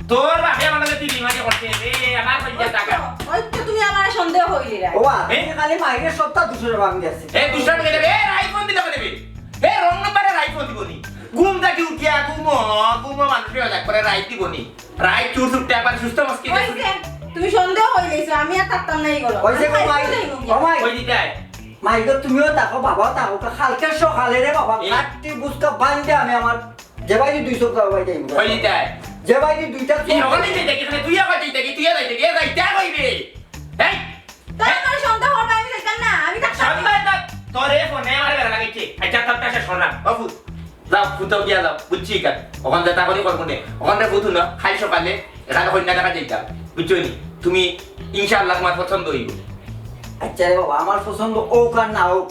তোর বাপে আমার লগে চিটিংবাজি করছে রে, আমার কইজা টাকা। ওই তো, ওই তো তুমি আমার সন্দেহ হইলি রে। ও বা, এ? তুমি খালি মাইরে সবটা দুশো টাকা আমি দিছি। এ দুশো টাকা দেবে, এ রাইফোন দিতে দেবে। এ রং নম্বরে রাইফোন দিব নি। ঘুম থাকি উঠিয়া ঘুমো, ঘুমো মানুষে অজাক করে রাইত দিব নি। রাইত চুর চুরটা আবার সুস্থ মস্কি ওই যে, তুমি সন্দেহ হইলিছো, আমি আর থাকতাম না এই ঘরো। ওই যে আমি গো মাই, খাইতে যাইমু গিয়া। ও মাই। কই দিতায়? মাই গো, তুমিও থাকো, বাবাও থাকো। কালকে সকালে রে বাবা, এ। কাট্টি বুসকা বান্ধে আমি আমার যে ভাই দুই চোখ যাও ভাই যাইমু। কই দিতায়? যে ভাই দুইটা কি চোখ হলে যাইতে কি? তুই আবার যাইতে কি? তুই আর যাইতে কি? এ যাইতে কইবে। এই, তাই আমার সন্দেহ হবে, আমি যাইতাম না, আমি থাকতাম না। সন্দেহ তো তোরে ফোনে আমার বেড়া লাগাইছে। আচ্ছা, তার কাছে শোনা। ও ফুত, যাও, ফুতাও গিয়া যাও। বুঝছি কার? ওখান যে তা করি করবো নে। ওখান রে ফুত না, খাই সকালে এখানে কন্যা দেখা যাইতাম। বুঝছো নি? তুমি ইনশাআল্লাহ তোমার পছন্দ হইব। আচ্ছা রে বাবা, আমার পছন্দ হোক আর না হোক,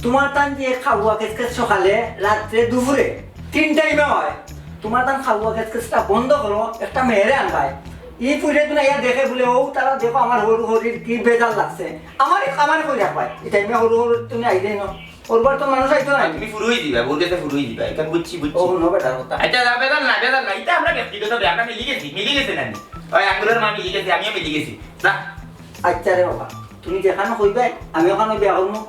তোমার তান যে খাওয়া খেসখেস সকালে, রাত্রে, দুপুরে, তিন টাইমে হয়। তোমার তান খাওয়া খেসখেসটা বন্ধ করো, একটা মেয়েরে আনবায়। এই পুরে তুমি আইয়া দেখে বলে, "ও তারা দেখো আমার হরু হরির কি বেজার লাগছে।" আমারে, আমারে কই রাখবায়? এই টাইমে হরু হরু তুমি আইলেই না। ওরবার তো মানুষ আইতো না। তুমি ফুরুই দিবা, বউর গেছে ফুরুই দিবা। এখন বুঝছি, বুঝছি। ও, হুনো বেটার কথা। আচ্ছা, যা, বেজার না, বেজার না। এটা আমরা ব্যক্তিগত ব্যাপার, আমরা মিলি গেছি, মিলি গেছে না নি? ওই আঙ্গুলের মা মিলি গেছে, আমিও মিলি গেছি। যা। আচ্ছা রে বাবা, তুমি যেখানে কইবে, আমি ওখানে বিয়া করবো।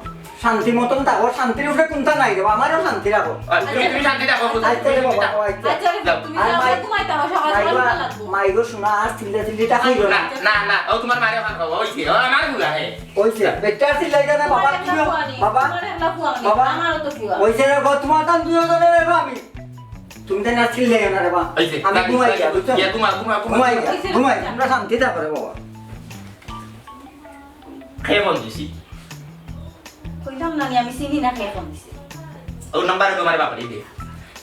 শান্তি মতন থাকো, শান্তির উপরে কোনটা নাই রে বাবা, আমারও শান্তি রাখো। আর তুমি, তুমি শান্তি থাকো, কোথায় আচ্ছা রে তুমি বাবা, থাকো। আচ্ছা। আচ্ছা রে, যাও। তুমি আর যাও, মাই-, ঘুমাইতে হবে, সকাল সকাল মাইগো, উঠা লাগবো। মাইগো শোনা, আর চিল্লা চিল্লিটা কইরো না। না, না, না, ও তোমার মারে ওখানে খাওয়া, ওই যে, ও আমার গুলা, হে। ওই যে, বেটা চিল্লাই দেয় না, বাবা, তোমার একলা তুমিও, ফুয়া নেই, বাবা, তোমার একলা ফুয়া নেই, বাবা, আমারও তো ফুয়া। ওই যে রে গো, তোমার তান দুইজনের রে গো আমি। তুমি তো না চিল্লাইও না রে বাবা। ওই যে, আমি ঘুমাই গিয়া, বুঝছো? ইয়া, ঘুমা, ঘুমা, ঘুমা। ঘুমাই গিয়া, ওই যে, ঘুমাই, তোমরা শান্তি থাকো রে বাবা। কে ফোন দিছি? কইলাম না নি, আমি চিনি না কে ফোন দিছে। ও নাম্বার তোমার বাপরে দে।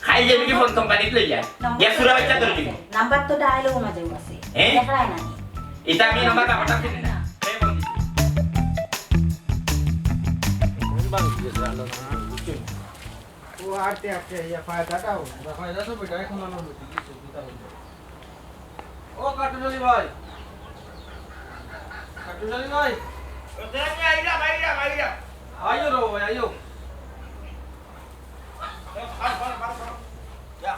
খাই যে কি ফোন কোম্পানিত লইয়া। নাম্বার ইয়া তো সুরা বাচ্চা ধরে দিব। নাম্বার তো ডায়ালও মাঝে আছে। হ্যাঁ? দেখা যায় না নি। এটা আমি নাম্বার বাপটা চিনি না। কে ফোন দিছে? ও আটতে আটতে ইয়া ফায়দাটা হলো। ফায়দা তো বেটা এখন আমার হচ্ছে, কি সুবিধা হলো। ও কাটুশালী ভাই। কাটুশালী ভাই। ও, দেখ, আমি আইলাম, আইলাম, আইলাম। আইও রে ভাই, আইও। এ, বারো, বারো, বারো, বারো। যা,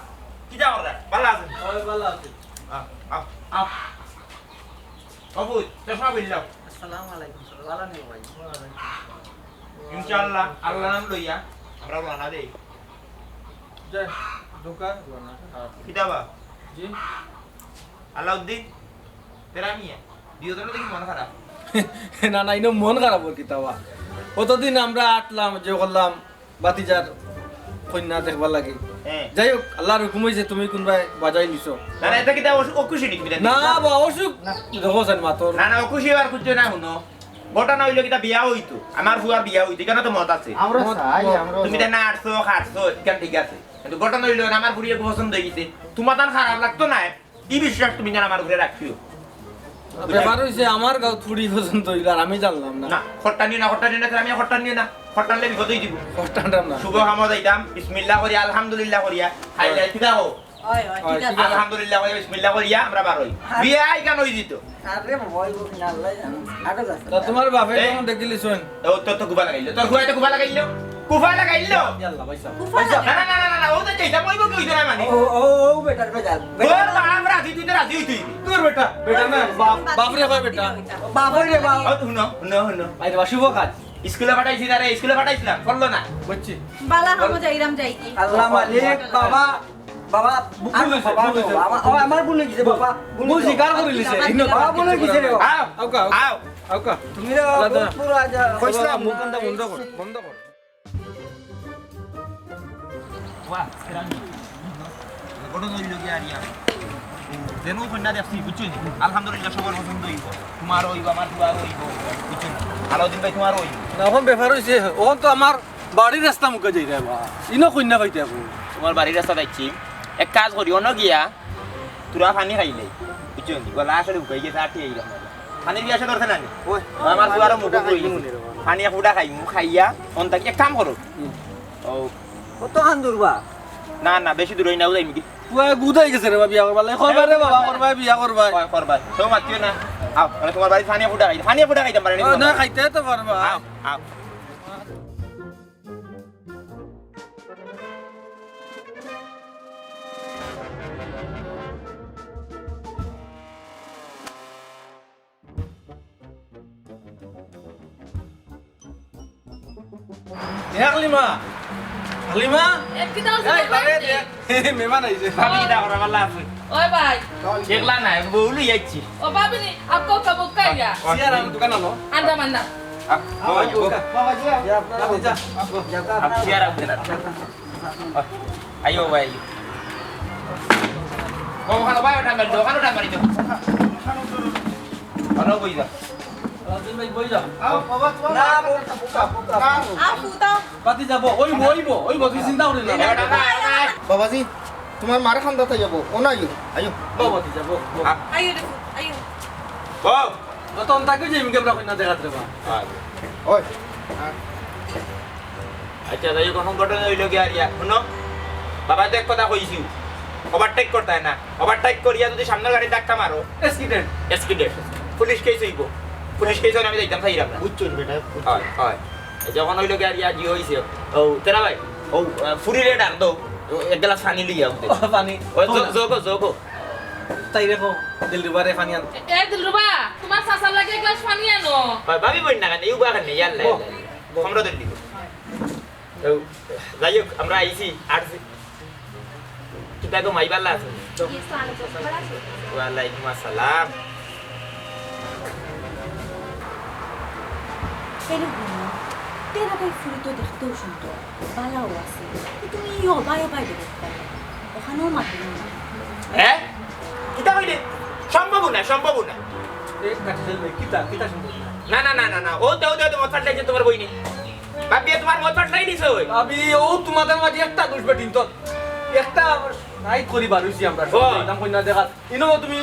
কিতা কররা? ভালা আছইন? ওই ভালা আছি। আও, আও, আও। বাবু, চশমা খুললাম। আসসালামু আলাইকুম, স্যার। ভালা নি ভাই? ইনশাআল্লাহ, আল্লাহর নাম লইয়া আমরা রওনা দেই। যাই, ঢুকা, রওনা। কিতা বা? জি। আলাউদ্দিন, তেরা মিয়া, দুইজনর দেখি মন খারাপ। না, না, ইনো মন খারাপ অর কিতা বা? অতদিন আমরা আটলাম, যে করলাম, ভাতিজার কইন্যা দেখবার লাগি। হ্যাঁ। যাই হোক, আল্লাহর হুকুম অইছে, তুমি কুনবায় বাজাই নিছো। না, না, এটা কিতা অসু-, অখুশি নি কিতা? না বা, অসুখ দেখো চাইন মাতর। না, না, অখুশি আর কিচ্ছু না, হুনো। ঘটনা অইলো কিতা, বিয়া অইতো, আমার ফুয়ার বিয়া অইতো, ইখানো তো মত আছে। আমরা মত, চাই, মত। আমরা তুমি মত। তাইন আটছো, খাটছো, ইখান ঠিক আছে। কিন্তু ঘটনা অইলো, আমার ফুড়ি একটু পছন্দ অই গেছে। তোমার তান খারাপ লাগতো না, ই বিশ্বাস তুমি যেন আমার উপরে রাখিও। ব্যাপার অইছে, আমার গাঁওত ফুড়ি পছন্দ অইলো, আর আমি জানলাম না। না, খট্টা নিও না, খট্টা নিও না, আমি খট্টা নিও না। খট্টা নিলে বিপদ অই দিব। খট্টা না। শুভ কামো যাইতাম, বিসমিল্লাহ করিয়া, আলহামদুলিল্লাহ করিয়া, খাইলে হয়। কিতা কও? হয়, হয়, ঠিক আছে। আলহামদুলিল্লাহ করিয়া, বিসমিল্লাহ করিয়া, আমরা বার অই। হ্যাঁ। বিয়া ইখান অই দিত। আরে বাবা, ওই বউ কিনা আল্লাহ জানে। আরো যাচ্ছে। তা তোমার বাপে এই। কেমন দেখিলি শুন? ও, তোর তো কুফা লাগাইলো। তোর ফুয়ায় তো কুফা লাগাইলো। কুফা লাগাইলো। ইয়াল্লা, ভাই সাহেব। কুফা ভাই সাহেব। না, না, না, না, না, না, ও তো যেটা কইবো কি অইতো না মানে। ও, ও, ও, বেটার বেজাল। তোর মা আমরা রাজি, তুই তো রাজি অইতে অইবি। তোর বেটা, বেটা না, বাপ, বাপরে কয় বেটা। বাপ রে বাপ। ও, হুনো, হুনো, হুনো। ভাই রে বাপ, শুভ কাজ। স্কুলে পাঠাইছি না রে, স্কুলে পাঠাইছিলাম, করলো না। বুঝছি। বালা হামো যাইরাম যাই কি। আল্লাহ মালিক, বাবা। বাবা, ভুল অইছে, বাবা, ভুল অইছে। বাবা, ও, আমার ভুল অইছে, বাবা, ভুল ভুল অইছে। স্বীকার করি নিছে। ইনো বাবা, ভুল অইছে রে, বাবা। আও, আও, কাও, আও। আও, কাও। তুমি রে, বাবা, দাদা। ভুল পুরা যা-, কইছিলাম, বাবা, মুখ কান্দা বন্ধ কর, বন্ধ কর। বাহ, কেরানি। ঘটনা অইলো কি আর ইয়া। যেন কইন্যা দেখছি, বুঝছো নি? আলহামদুলিল্লাহ, সবার পছন্দ অইবো। তোমারও অইবো, আমার ফুয়ারও অইবো, বুঝছো নি? আলাউদ্দিন ভাই, তোমারও অইবো। না, অখন ব্যাপার অইছে, অখন তো আমার বাড়ির রাস্তা মুখে যাই রে বা। ইনো কইন্যা পাইতে অইবো। তোমার বাড়ির রাস্তা যাইছি। এক কাজ করি, অনো গিয়া, তুরা পানি খাইলে, বুঝছো নি? গলা আসলে হুকাই গেছে, আটি আইলাম। পানির পিয়াসে ধরছে না নি? ওই। আমার ফুয়ারও মুখ অই গেছে। পানি এক ফুটা খাইমু, খাইয়া, অন থাকি এক কাম করো। হুম। ও। কতখান দূর বা? না, না, বেশি দূর অই না, যাইমু কি? পুয়া গুদাই গেছে রে বা বিয়া করবার লাগি। করবা রে বাবা, করবা, বিয়া করবা। করবা, করবা। তো মাতিও না। আও, মানে তোমার বাড়ি পানি ফুটা খাইতে, পানি ফুটা খাইতাম পারে নি ও, না, তোমার? খাইতে তো পারবা। আও, আও। এ হালিমা, হালিমা, এ, কিতা অইছে এই, বাবা? বারে দেখ, মেহমান আইছে। ভাবি, কিতা করো? ভালা আছো? ওই ভাই। দেখলা না, বউ লই আইছি। ও ভাবিনি, আপকো কব কাইয়া? সিয়ার আম দোকান আনো। আন্দা মান্দা। আ, ও, ও। বাবা জি, আপনি যা। আ, সিয়ার আম দোকান। আইও ভাই, আইও। ও, ওখানে ভাই, ওটা মারি দাও, ওখানে ওটা মারি দাও। ভালো বই দাও। রাজেন ভাই, বই যাও। আও, বাবা, তোমার না, মাথা বোকা, বোকা, বোকা। আও, ফুটাও। বাতি যাবো, ওই বইবো, ওই বই, তুই চিন্তা করিস না। এবার না, না, না। বাবাজি, তোমার মার খান্দা তাই যাবো, ও না আইও, আইও। বাবা, বাতি যাবো। আ- আইও রে, আইও। ও। রতন, তাকে যে ইমকে আমরা কইনা দেখাত রে বা। ওই। আচ্ছা, যাই হোক, এখন ঘটনা হইল কি আর ইয়া, শুনো, বাবা তো এক কথা কইছি, ওভারটেক করতে হয় না, ওভারটেক করিয়া যদি সামনের গাড়ি ধাক্কা মারো, অ্যাক্সিডেন্ট। অ্যাক্সিডেন্ট, পুলিশ কেস হইব, পুলিশ কেস হলে আমি যাইতাম চাইলাম না। বুঝছো বেটা, বুঝছো। হয়, হয়। এই যখন হইল কি আর ইয়া, জি হইছে, ও, তেরা ভাই, ও, আহ, ফুরিরে ডাক দাও, ও, এক গ্লাস পানি লইয়া আনতে। ও, পানি। ওই, জো-, জোগো, জোগো। তাই দেখো, দিলরুবারে পানি আনতে। এ, দিলরুবা, তোমার চাচার লাগি এক গ্লাস পানি আনো। ভাই, ভাবি বইন না কেন? ইউ বাগান নেই, ইয়াল্লা, ও, ইয়াল্লা। ও। কমরা ধরে দিব। তো, যাই হোক, আমরা আইছি, আর যে-, কিতা গো, মাই ভালা আছো? জি, আসসালামু আলাইকুম। ভালা আছো? ওয়ালাইকুম আসসালাম। কেন গো? তেরা ভাই ফুরি তো দেখতেও সুন্দর, ভালাও আছে। তুমি ইয়ো বায়ো বাই দেখতে পারো। ওখানেও মাত্র না। হ্যাঁ? কিতা কইলে? সম্ভব না, সম্ভব না। এই কাঠিজল ভাই, কিতা, কিতা সম্ভব না? না, না, না, না, না। ও তো, ও তো, ও তো মদ ফাটাইছে তোমার বইনে। ভাবি, তোমার মদ ফাটাই দিছে ওই। ভাবি, ও তোমাদের মাঝে একটা দুষ বেটিন তো। একটা রাইত করি বার হইছি আমরা। ও। একদম কইনা দেখা। ইনো তুমি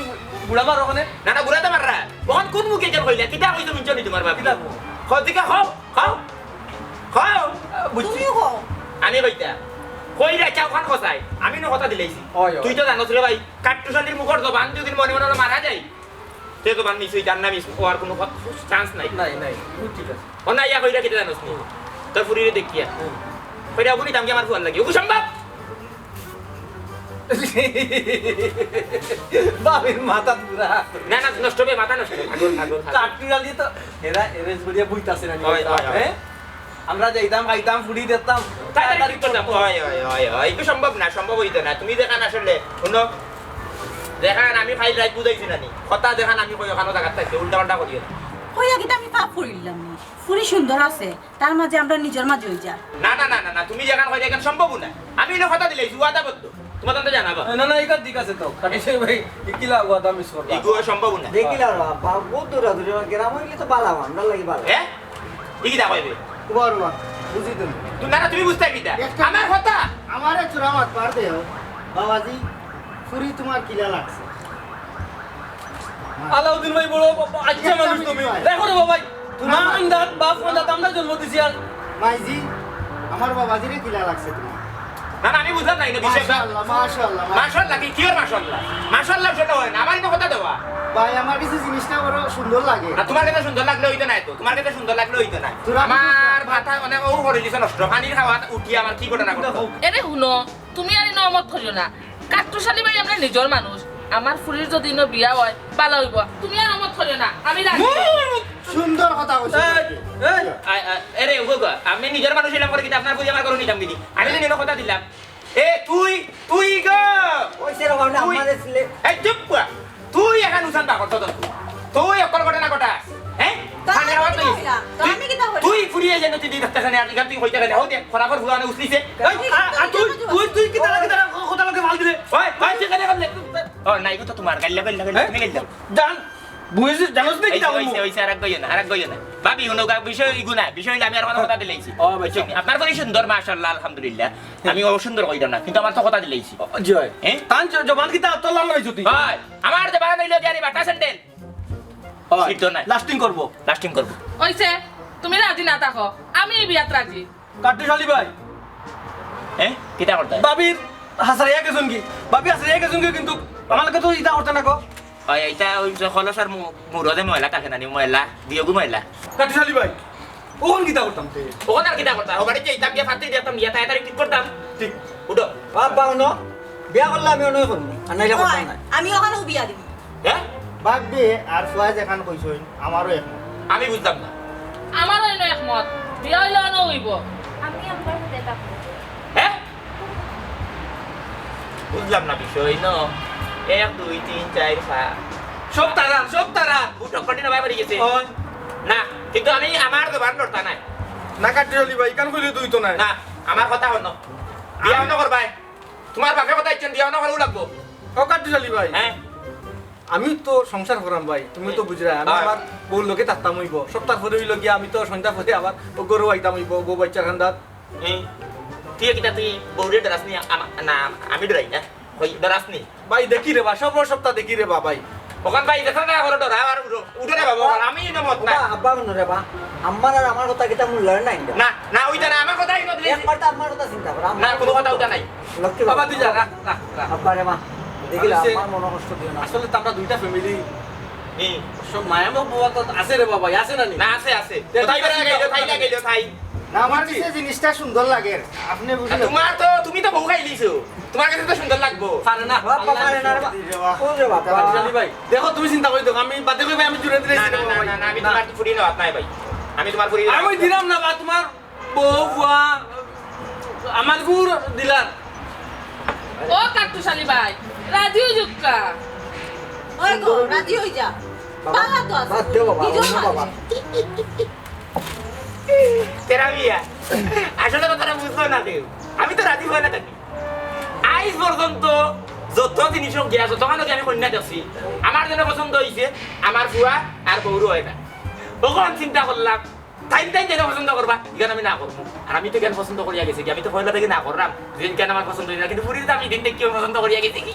বুড়া মারো ওখানে? না, না, বুড়া তো মাররা। ওখান কোন মুখে কেন কইলা? কিতা কইছো মিঞ্চনি তোমার ভাবি? কিতা কও? কও, দিকে কও, কও, কও। বুঝছি। তুমিও কও। আমি কইতা। কই রে, চাও খান কসাই। আমি নো কথা দিলাইছি। ওই, ওই। তুই তো জানোস রে ভাই, কাট্টুশালির মুখর জবান যদি মনে মনে মারা যায়, তে জবান মিস হইতে আর না মিস হওয়ার কোনো ক-, চান্স নাই। নাই, নাই। ও ঠিক আছে। ও না, ইয়া কইরা কিতা জানোস নি? তোর ফুরিরে দেখিয়া। হুম। কইরা ওগুনি দাম কি আমার ফুয়ার লাগি? ওগু সম্ভব? বাবির মাথা পুরা। না, না, নষ্ট হবে, মাথা নষ্ট হবে। পাগল, পাগল, পাগল। কাট্টুশালি তো এরা এরেঞ্জ করিয়া বইতাছে না, হয়, হয়, হয়। হ্যাঁ? আমরা যাইতাম, খাইতাম, ফুরি দেখতাম। তাড়াতাড়ি ঠিক করতাম। হয়, হয়, হয়, হয়। এটা সম্ভব না, সম্ভব হইতো না। তুমি দেখান আসলে, শুনো, দেখান আমি খাই রাইত বুঝাইছি না নি। কথা দেখান আমি কই ওখানো জায়গা থাকতে, উল্টা পাল্টা করিও না। কইয়া কিন্তু আমি পাপ করিলাম নি। ফুরি সুন্দর আছে, তার মাঝে আমরা নিজের মাঝে হই যা। না, না, না, না, না, তুমি যেখান কইলে এখান সম্ভব না। আমি এনে কথা দিলাইছি, ওয়াদাবদ্ধ। তোমার তো জানাবা। না, না, এটা ঠিক আছে তো। কাটিছে ভাই, ইকিলা ওয়াদা মিস করবা। ইগু সম্ভব না। দেখিলা রে বাবা, বহুত দূর দূর, গ্রাম হইলে তো বালা, আমরা লাগি বালা। হ্যাঁ? ই কিতা কইবে? তোমার মা, বুঝি তুমি। তুমি, না, না, তুমি বুঝতে কিতা? একটা আমার কথা। আমারে চূড়া মাত পার দেও। বাবাজি, ফুরি তোমার কিলা লাগছে? আলাউদ্দিন ভাই বড় আচ্ছা মানুষ তুমি। দেখো রে বাবা, তুমি মা আমার আন্দাজ, বাপ আন্দাজ, আমরা জন্ম দিছি আর। মাইজি, আমার বাবাজিরে কিলা লাগছে তোমার? না, না, আমি বুঝলাম না, এটা বিষয় না। মাশাআল্লাহ, মাশাআল্লাহ, মাশাআল্লাহ কি, কি ওর মাশাআল্লাহ? মাশাআল্লাহ সেটা হয় না, আমার এটা কথা দেওয়া। ভাই, আমার কাছে জিনিসটা বড় সুন্দর লাগে। না, তোমার কাছে সুন্দর লাগলে হইতো না তো, তোমার কাছে সুন্দর লাগলে হইতো না। তোরা আমার মাথা অনেক ও করে দিছে নষ্ট, পানির খাওয়া উঠি আমার কি ঘটনা ঘটলো? এরে হুনো, তুমি আর ইনো অমত করিও না। কাট্টুশালী ভাই আমরা নিজর মানুষ। আমার ফুরির যদি ইনো বিয়া হয়, বালা হইব। তুমি আর অমত করিও না, আমি রাজি। সুন্দর কথা কইছো। এই, এই। আ, আ, এরে, উগো গো, আমি নিজর মানুষ হইলাম করে কিতা আপনার ফুরি আমার ঘরো নিতাম কিনি? আমি তো নিজর কথা দিলাম। এ, তুই, তুই গো। ওই সে রকম না, তুই। আমাদের ছেলে। এই চুপ কর। তুই এখান উসান বাকর তদন্ত। তুই অকল ঘটনা ঘটা। হ্যাঁ? তো আমি খালি আওয়াজ কিতা তুই। কইলাম? তো তুই, আমি কিতা কইলাম? তুই ফুরিয়ে যেন তুই থাকতে খানে আর তুই কইতে খানে। হো দে, খরাবর ফুয়ানে উসলিছে। এই, আ, আ, তুই, তুই, তুই কিতা, কিতা কথা লোকে মাল দিলে? ওই, ওই, তুই কেন করলে? ও, নাই গো তো তোমার, গাইল্লা, গাইল্লা, গাইল্লা, হ্যাঁ? তুমি গাইল্লা। জান, বুঝছিস, জানোস না এই কিতা যে, ওই যে, কইমু? ওই যে, আর এক গইও না, আর এক গইও না। ভাবি, হুনো গা, বিষয় ইগু না, বিষয় হইলে আমি আর কোনো কথা দিলাইছি। ও, ভাই, বুঝছো? আপনার ফুরি সুন্দর, মাশাআল্লাহ, আলহামদুলিল্লাহ। আমি অসুন্দর কইতাম না, কিন্তু আমার তো কথা দিলাইছি। ও, জি ভাই। হ্যাঁ? তান জ-, জবান কিতা তোর লাল হইছো তুই? ভাই, আমার জবান হইলো গিয়া রে বাটা স্যান্ডেল। হয়। সিদ্ধ নাই। লাস্টিং করবো। লাস্টিং করবো। ওইছে, তুমি রাজি না থাকো, আমি এই বিয়াত রাজি। কাট্টুশালী ভাই। হ্যাঁ? কিতা করতে? ভাবির হাসারিয়া গেছুন কি? ভাবি হাসারিয়া গেছুন কি কিন্তু আমার লগে তো ইতা করতে না গো। ওই, ইটা ওই যে খলসর মু-, মুরদে ময়লা থাকে না নি, ময়লা, দিয়োগু ময়লা। কাট্টুশালী ভাই, ওখান কিতা করতাম তে? ওখান আর কিতা করতাম? ও বাড়িতে যাইতাম, গিয়া ফাত্তি দিতাম, গিয়া তাড়াতাড়ি ঠিক করতাম। ঠিক। উঠো। বাপ বাবা ন, বিয়া করলে আমি অনয় করবো, আর নাইলে করতাম ওই, না। আমি ওখানেও বিয়া দিবি। হ্যাঁ? বাপ বে আর ফুয়া যেখান কইছইন, আমারও একমত। আমি বুঝলাম না। আমারও এনে একমত, বিয়া হইলে অনো হইব। আমি আমার সাথে থাকবো। হ্যাঁ? বুঝলাম না বিষয়, ন? এক, দুই, তিন, চার, পাঁচ। সব তারার, সব তারার। বুটক কঠিন ভাই পড়ি গেছে। ওই। না, কিন্তু আমি আমার জবান লড়তা নাই। না, কাট্টুশ আলী ভাই, ইখান কইলে তো অইতো নায়। না, আমার কথা হুনো। বিয়া অনো করবায়। তুমার বাপে কথা দিছইন, বিয়া অনো করাউ লাগবো। ও কাট্টুশ আলী ভাই। হ্যাঁ? আমি তো সংসার করাম ভাই, তুমি তো বুঝরায়, আমি আমার বউর লগে থাকতাম অইবো। সপ্তাহ পরে অইলো গিয়া আমি তো সন্ধ্যা পরে আবার ও ঘরো আইতাম অইবো, বউ বাচ্চার কান্দাত। হুম। তুই কিতা তুই বউরে ডরাস নি? আমা-, না, আমি ডরাই না। কই, ডরাস নি? ভাই, দেখি রে বা, সব সপ্তাহ দেখি রে বা, ভাই। অখন ভাই, দেখো না, ঘরো ডরা আর উঠো, উঠো রে বাবা, আমি ইনো মত নাই। আব্বা, আব্বা, হুনো রে বা, আমার আর আমার কথা কিতা মূল্যায়ন নাই রে। না, না, অইতো না, আমার কথা ইনো দিলে। একবার তো আমার কথা চিন্তা করো, না, কোনো কথা অইতো নাই। লক্ষ্মী বাবা, বাবা, তুই যা, রাখ, রাখ, রাখ। আব্বা রে মা, দেখিলা, আমি সে আমার মনো কষ্ট দিও না। আসলে তো আমরা দুইটা family। হুম। সব মায়া মমতা তো আছে রে বাবা, আছে না নি? না, আছে, আছে। তে তো তাই ঠিক আছে, বেড়া গেল, তাই না গেল, তাই। না, আমার বুঝছি। কাছে জিনিসটা সুন্দর লাগে। আপনি বুঝলেন? তোমার তো, তুমি তো বউ খাইলিছো। তোমার কাছে তো সুন্দর লাগবো। পারে না। বাবা, পারে না রে বাবা। ও রে বাবা। কাট্টুশ আলী ভাই, দেখো তুমি চিন্তা করি দেখো, আমি বাদে কই ভাই, আমি জুড়ে দিলে না, না, না, না, আমি তোমার ফুরি নেওয়াত নাই ভাই। আমি তোমার ফুরি আমি দিলাম না বা তোমার বউ, ফুয়া, আমার গুড় দিলার। ও কাট্টুশ আলী ভাই, রাজি অই যুক্কা। ওই গো, রাজি অই যা। বাবা, বাবা তো আছে। বাদ দে বাবা, নিজেও অন্য মানুষ। বাবা। তেরা বিয়া। আসলে কথাটা বুঝলো না কেউ। আমি তো রাজি অই না থাকি। আইজ পর্যন্ত যত জিনিস গিয়া, যতখানো গিয়া আমি কইন্যা দেখছি, আমার যেন পছন্দ অইছে, আমার ফুয়া আর বউরও অয় না। অখন চিন্তা করলাম, তাইন তাইন যেন পছন্দ করবা, ইখান আমি না করমু। আর আমি তো ইখান পছন্দ করিয়া গেছি কি, আমি তো পয়লা থাকি না কররাম, যে ইখান আমার পছন্দ অইছে না, কিন্তু ফুরিরে তো আমি দিন থাকি পছন্দ করিয়া গেছি কি।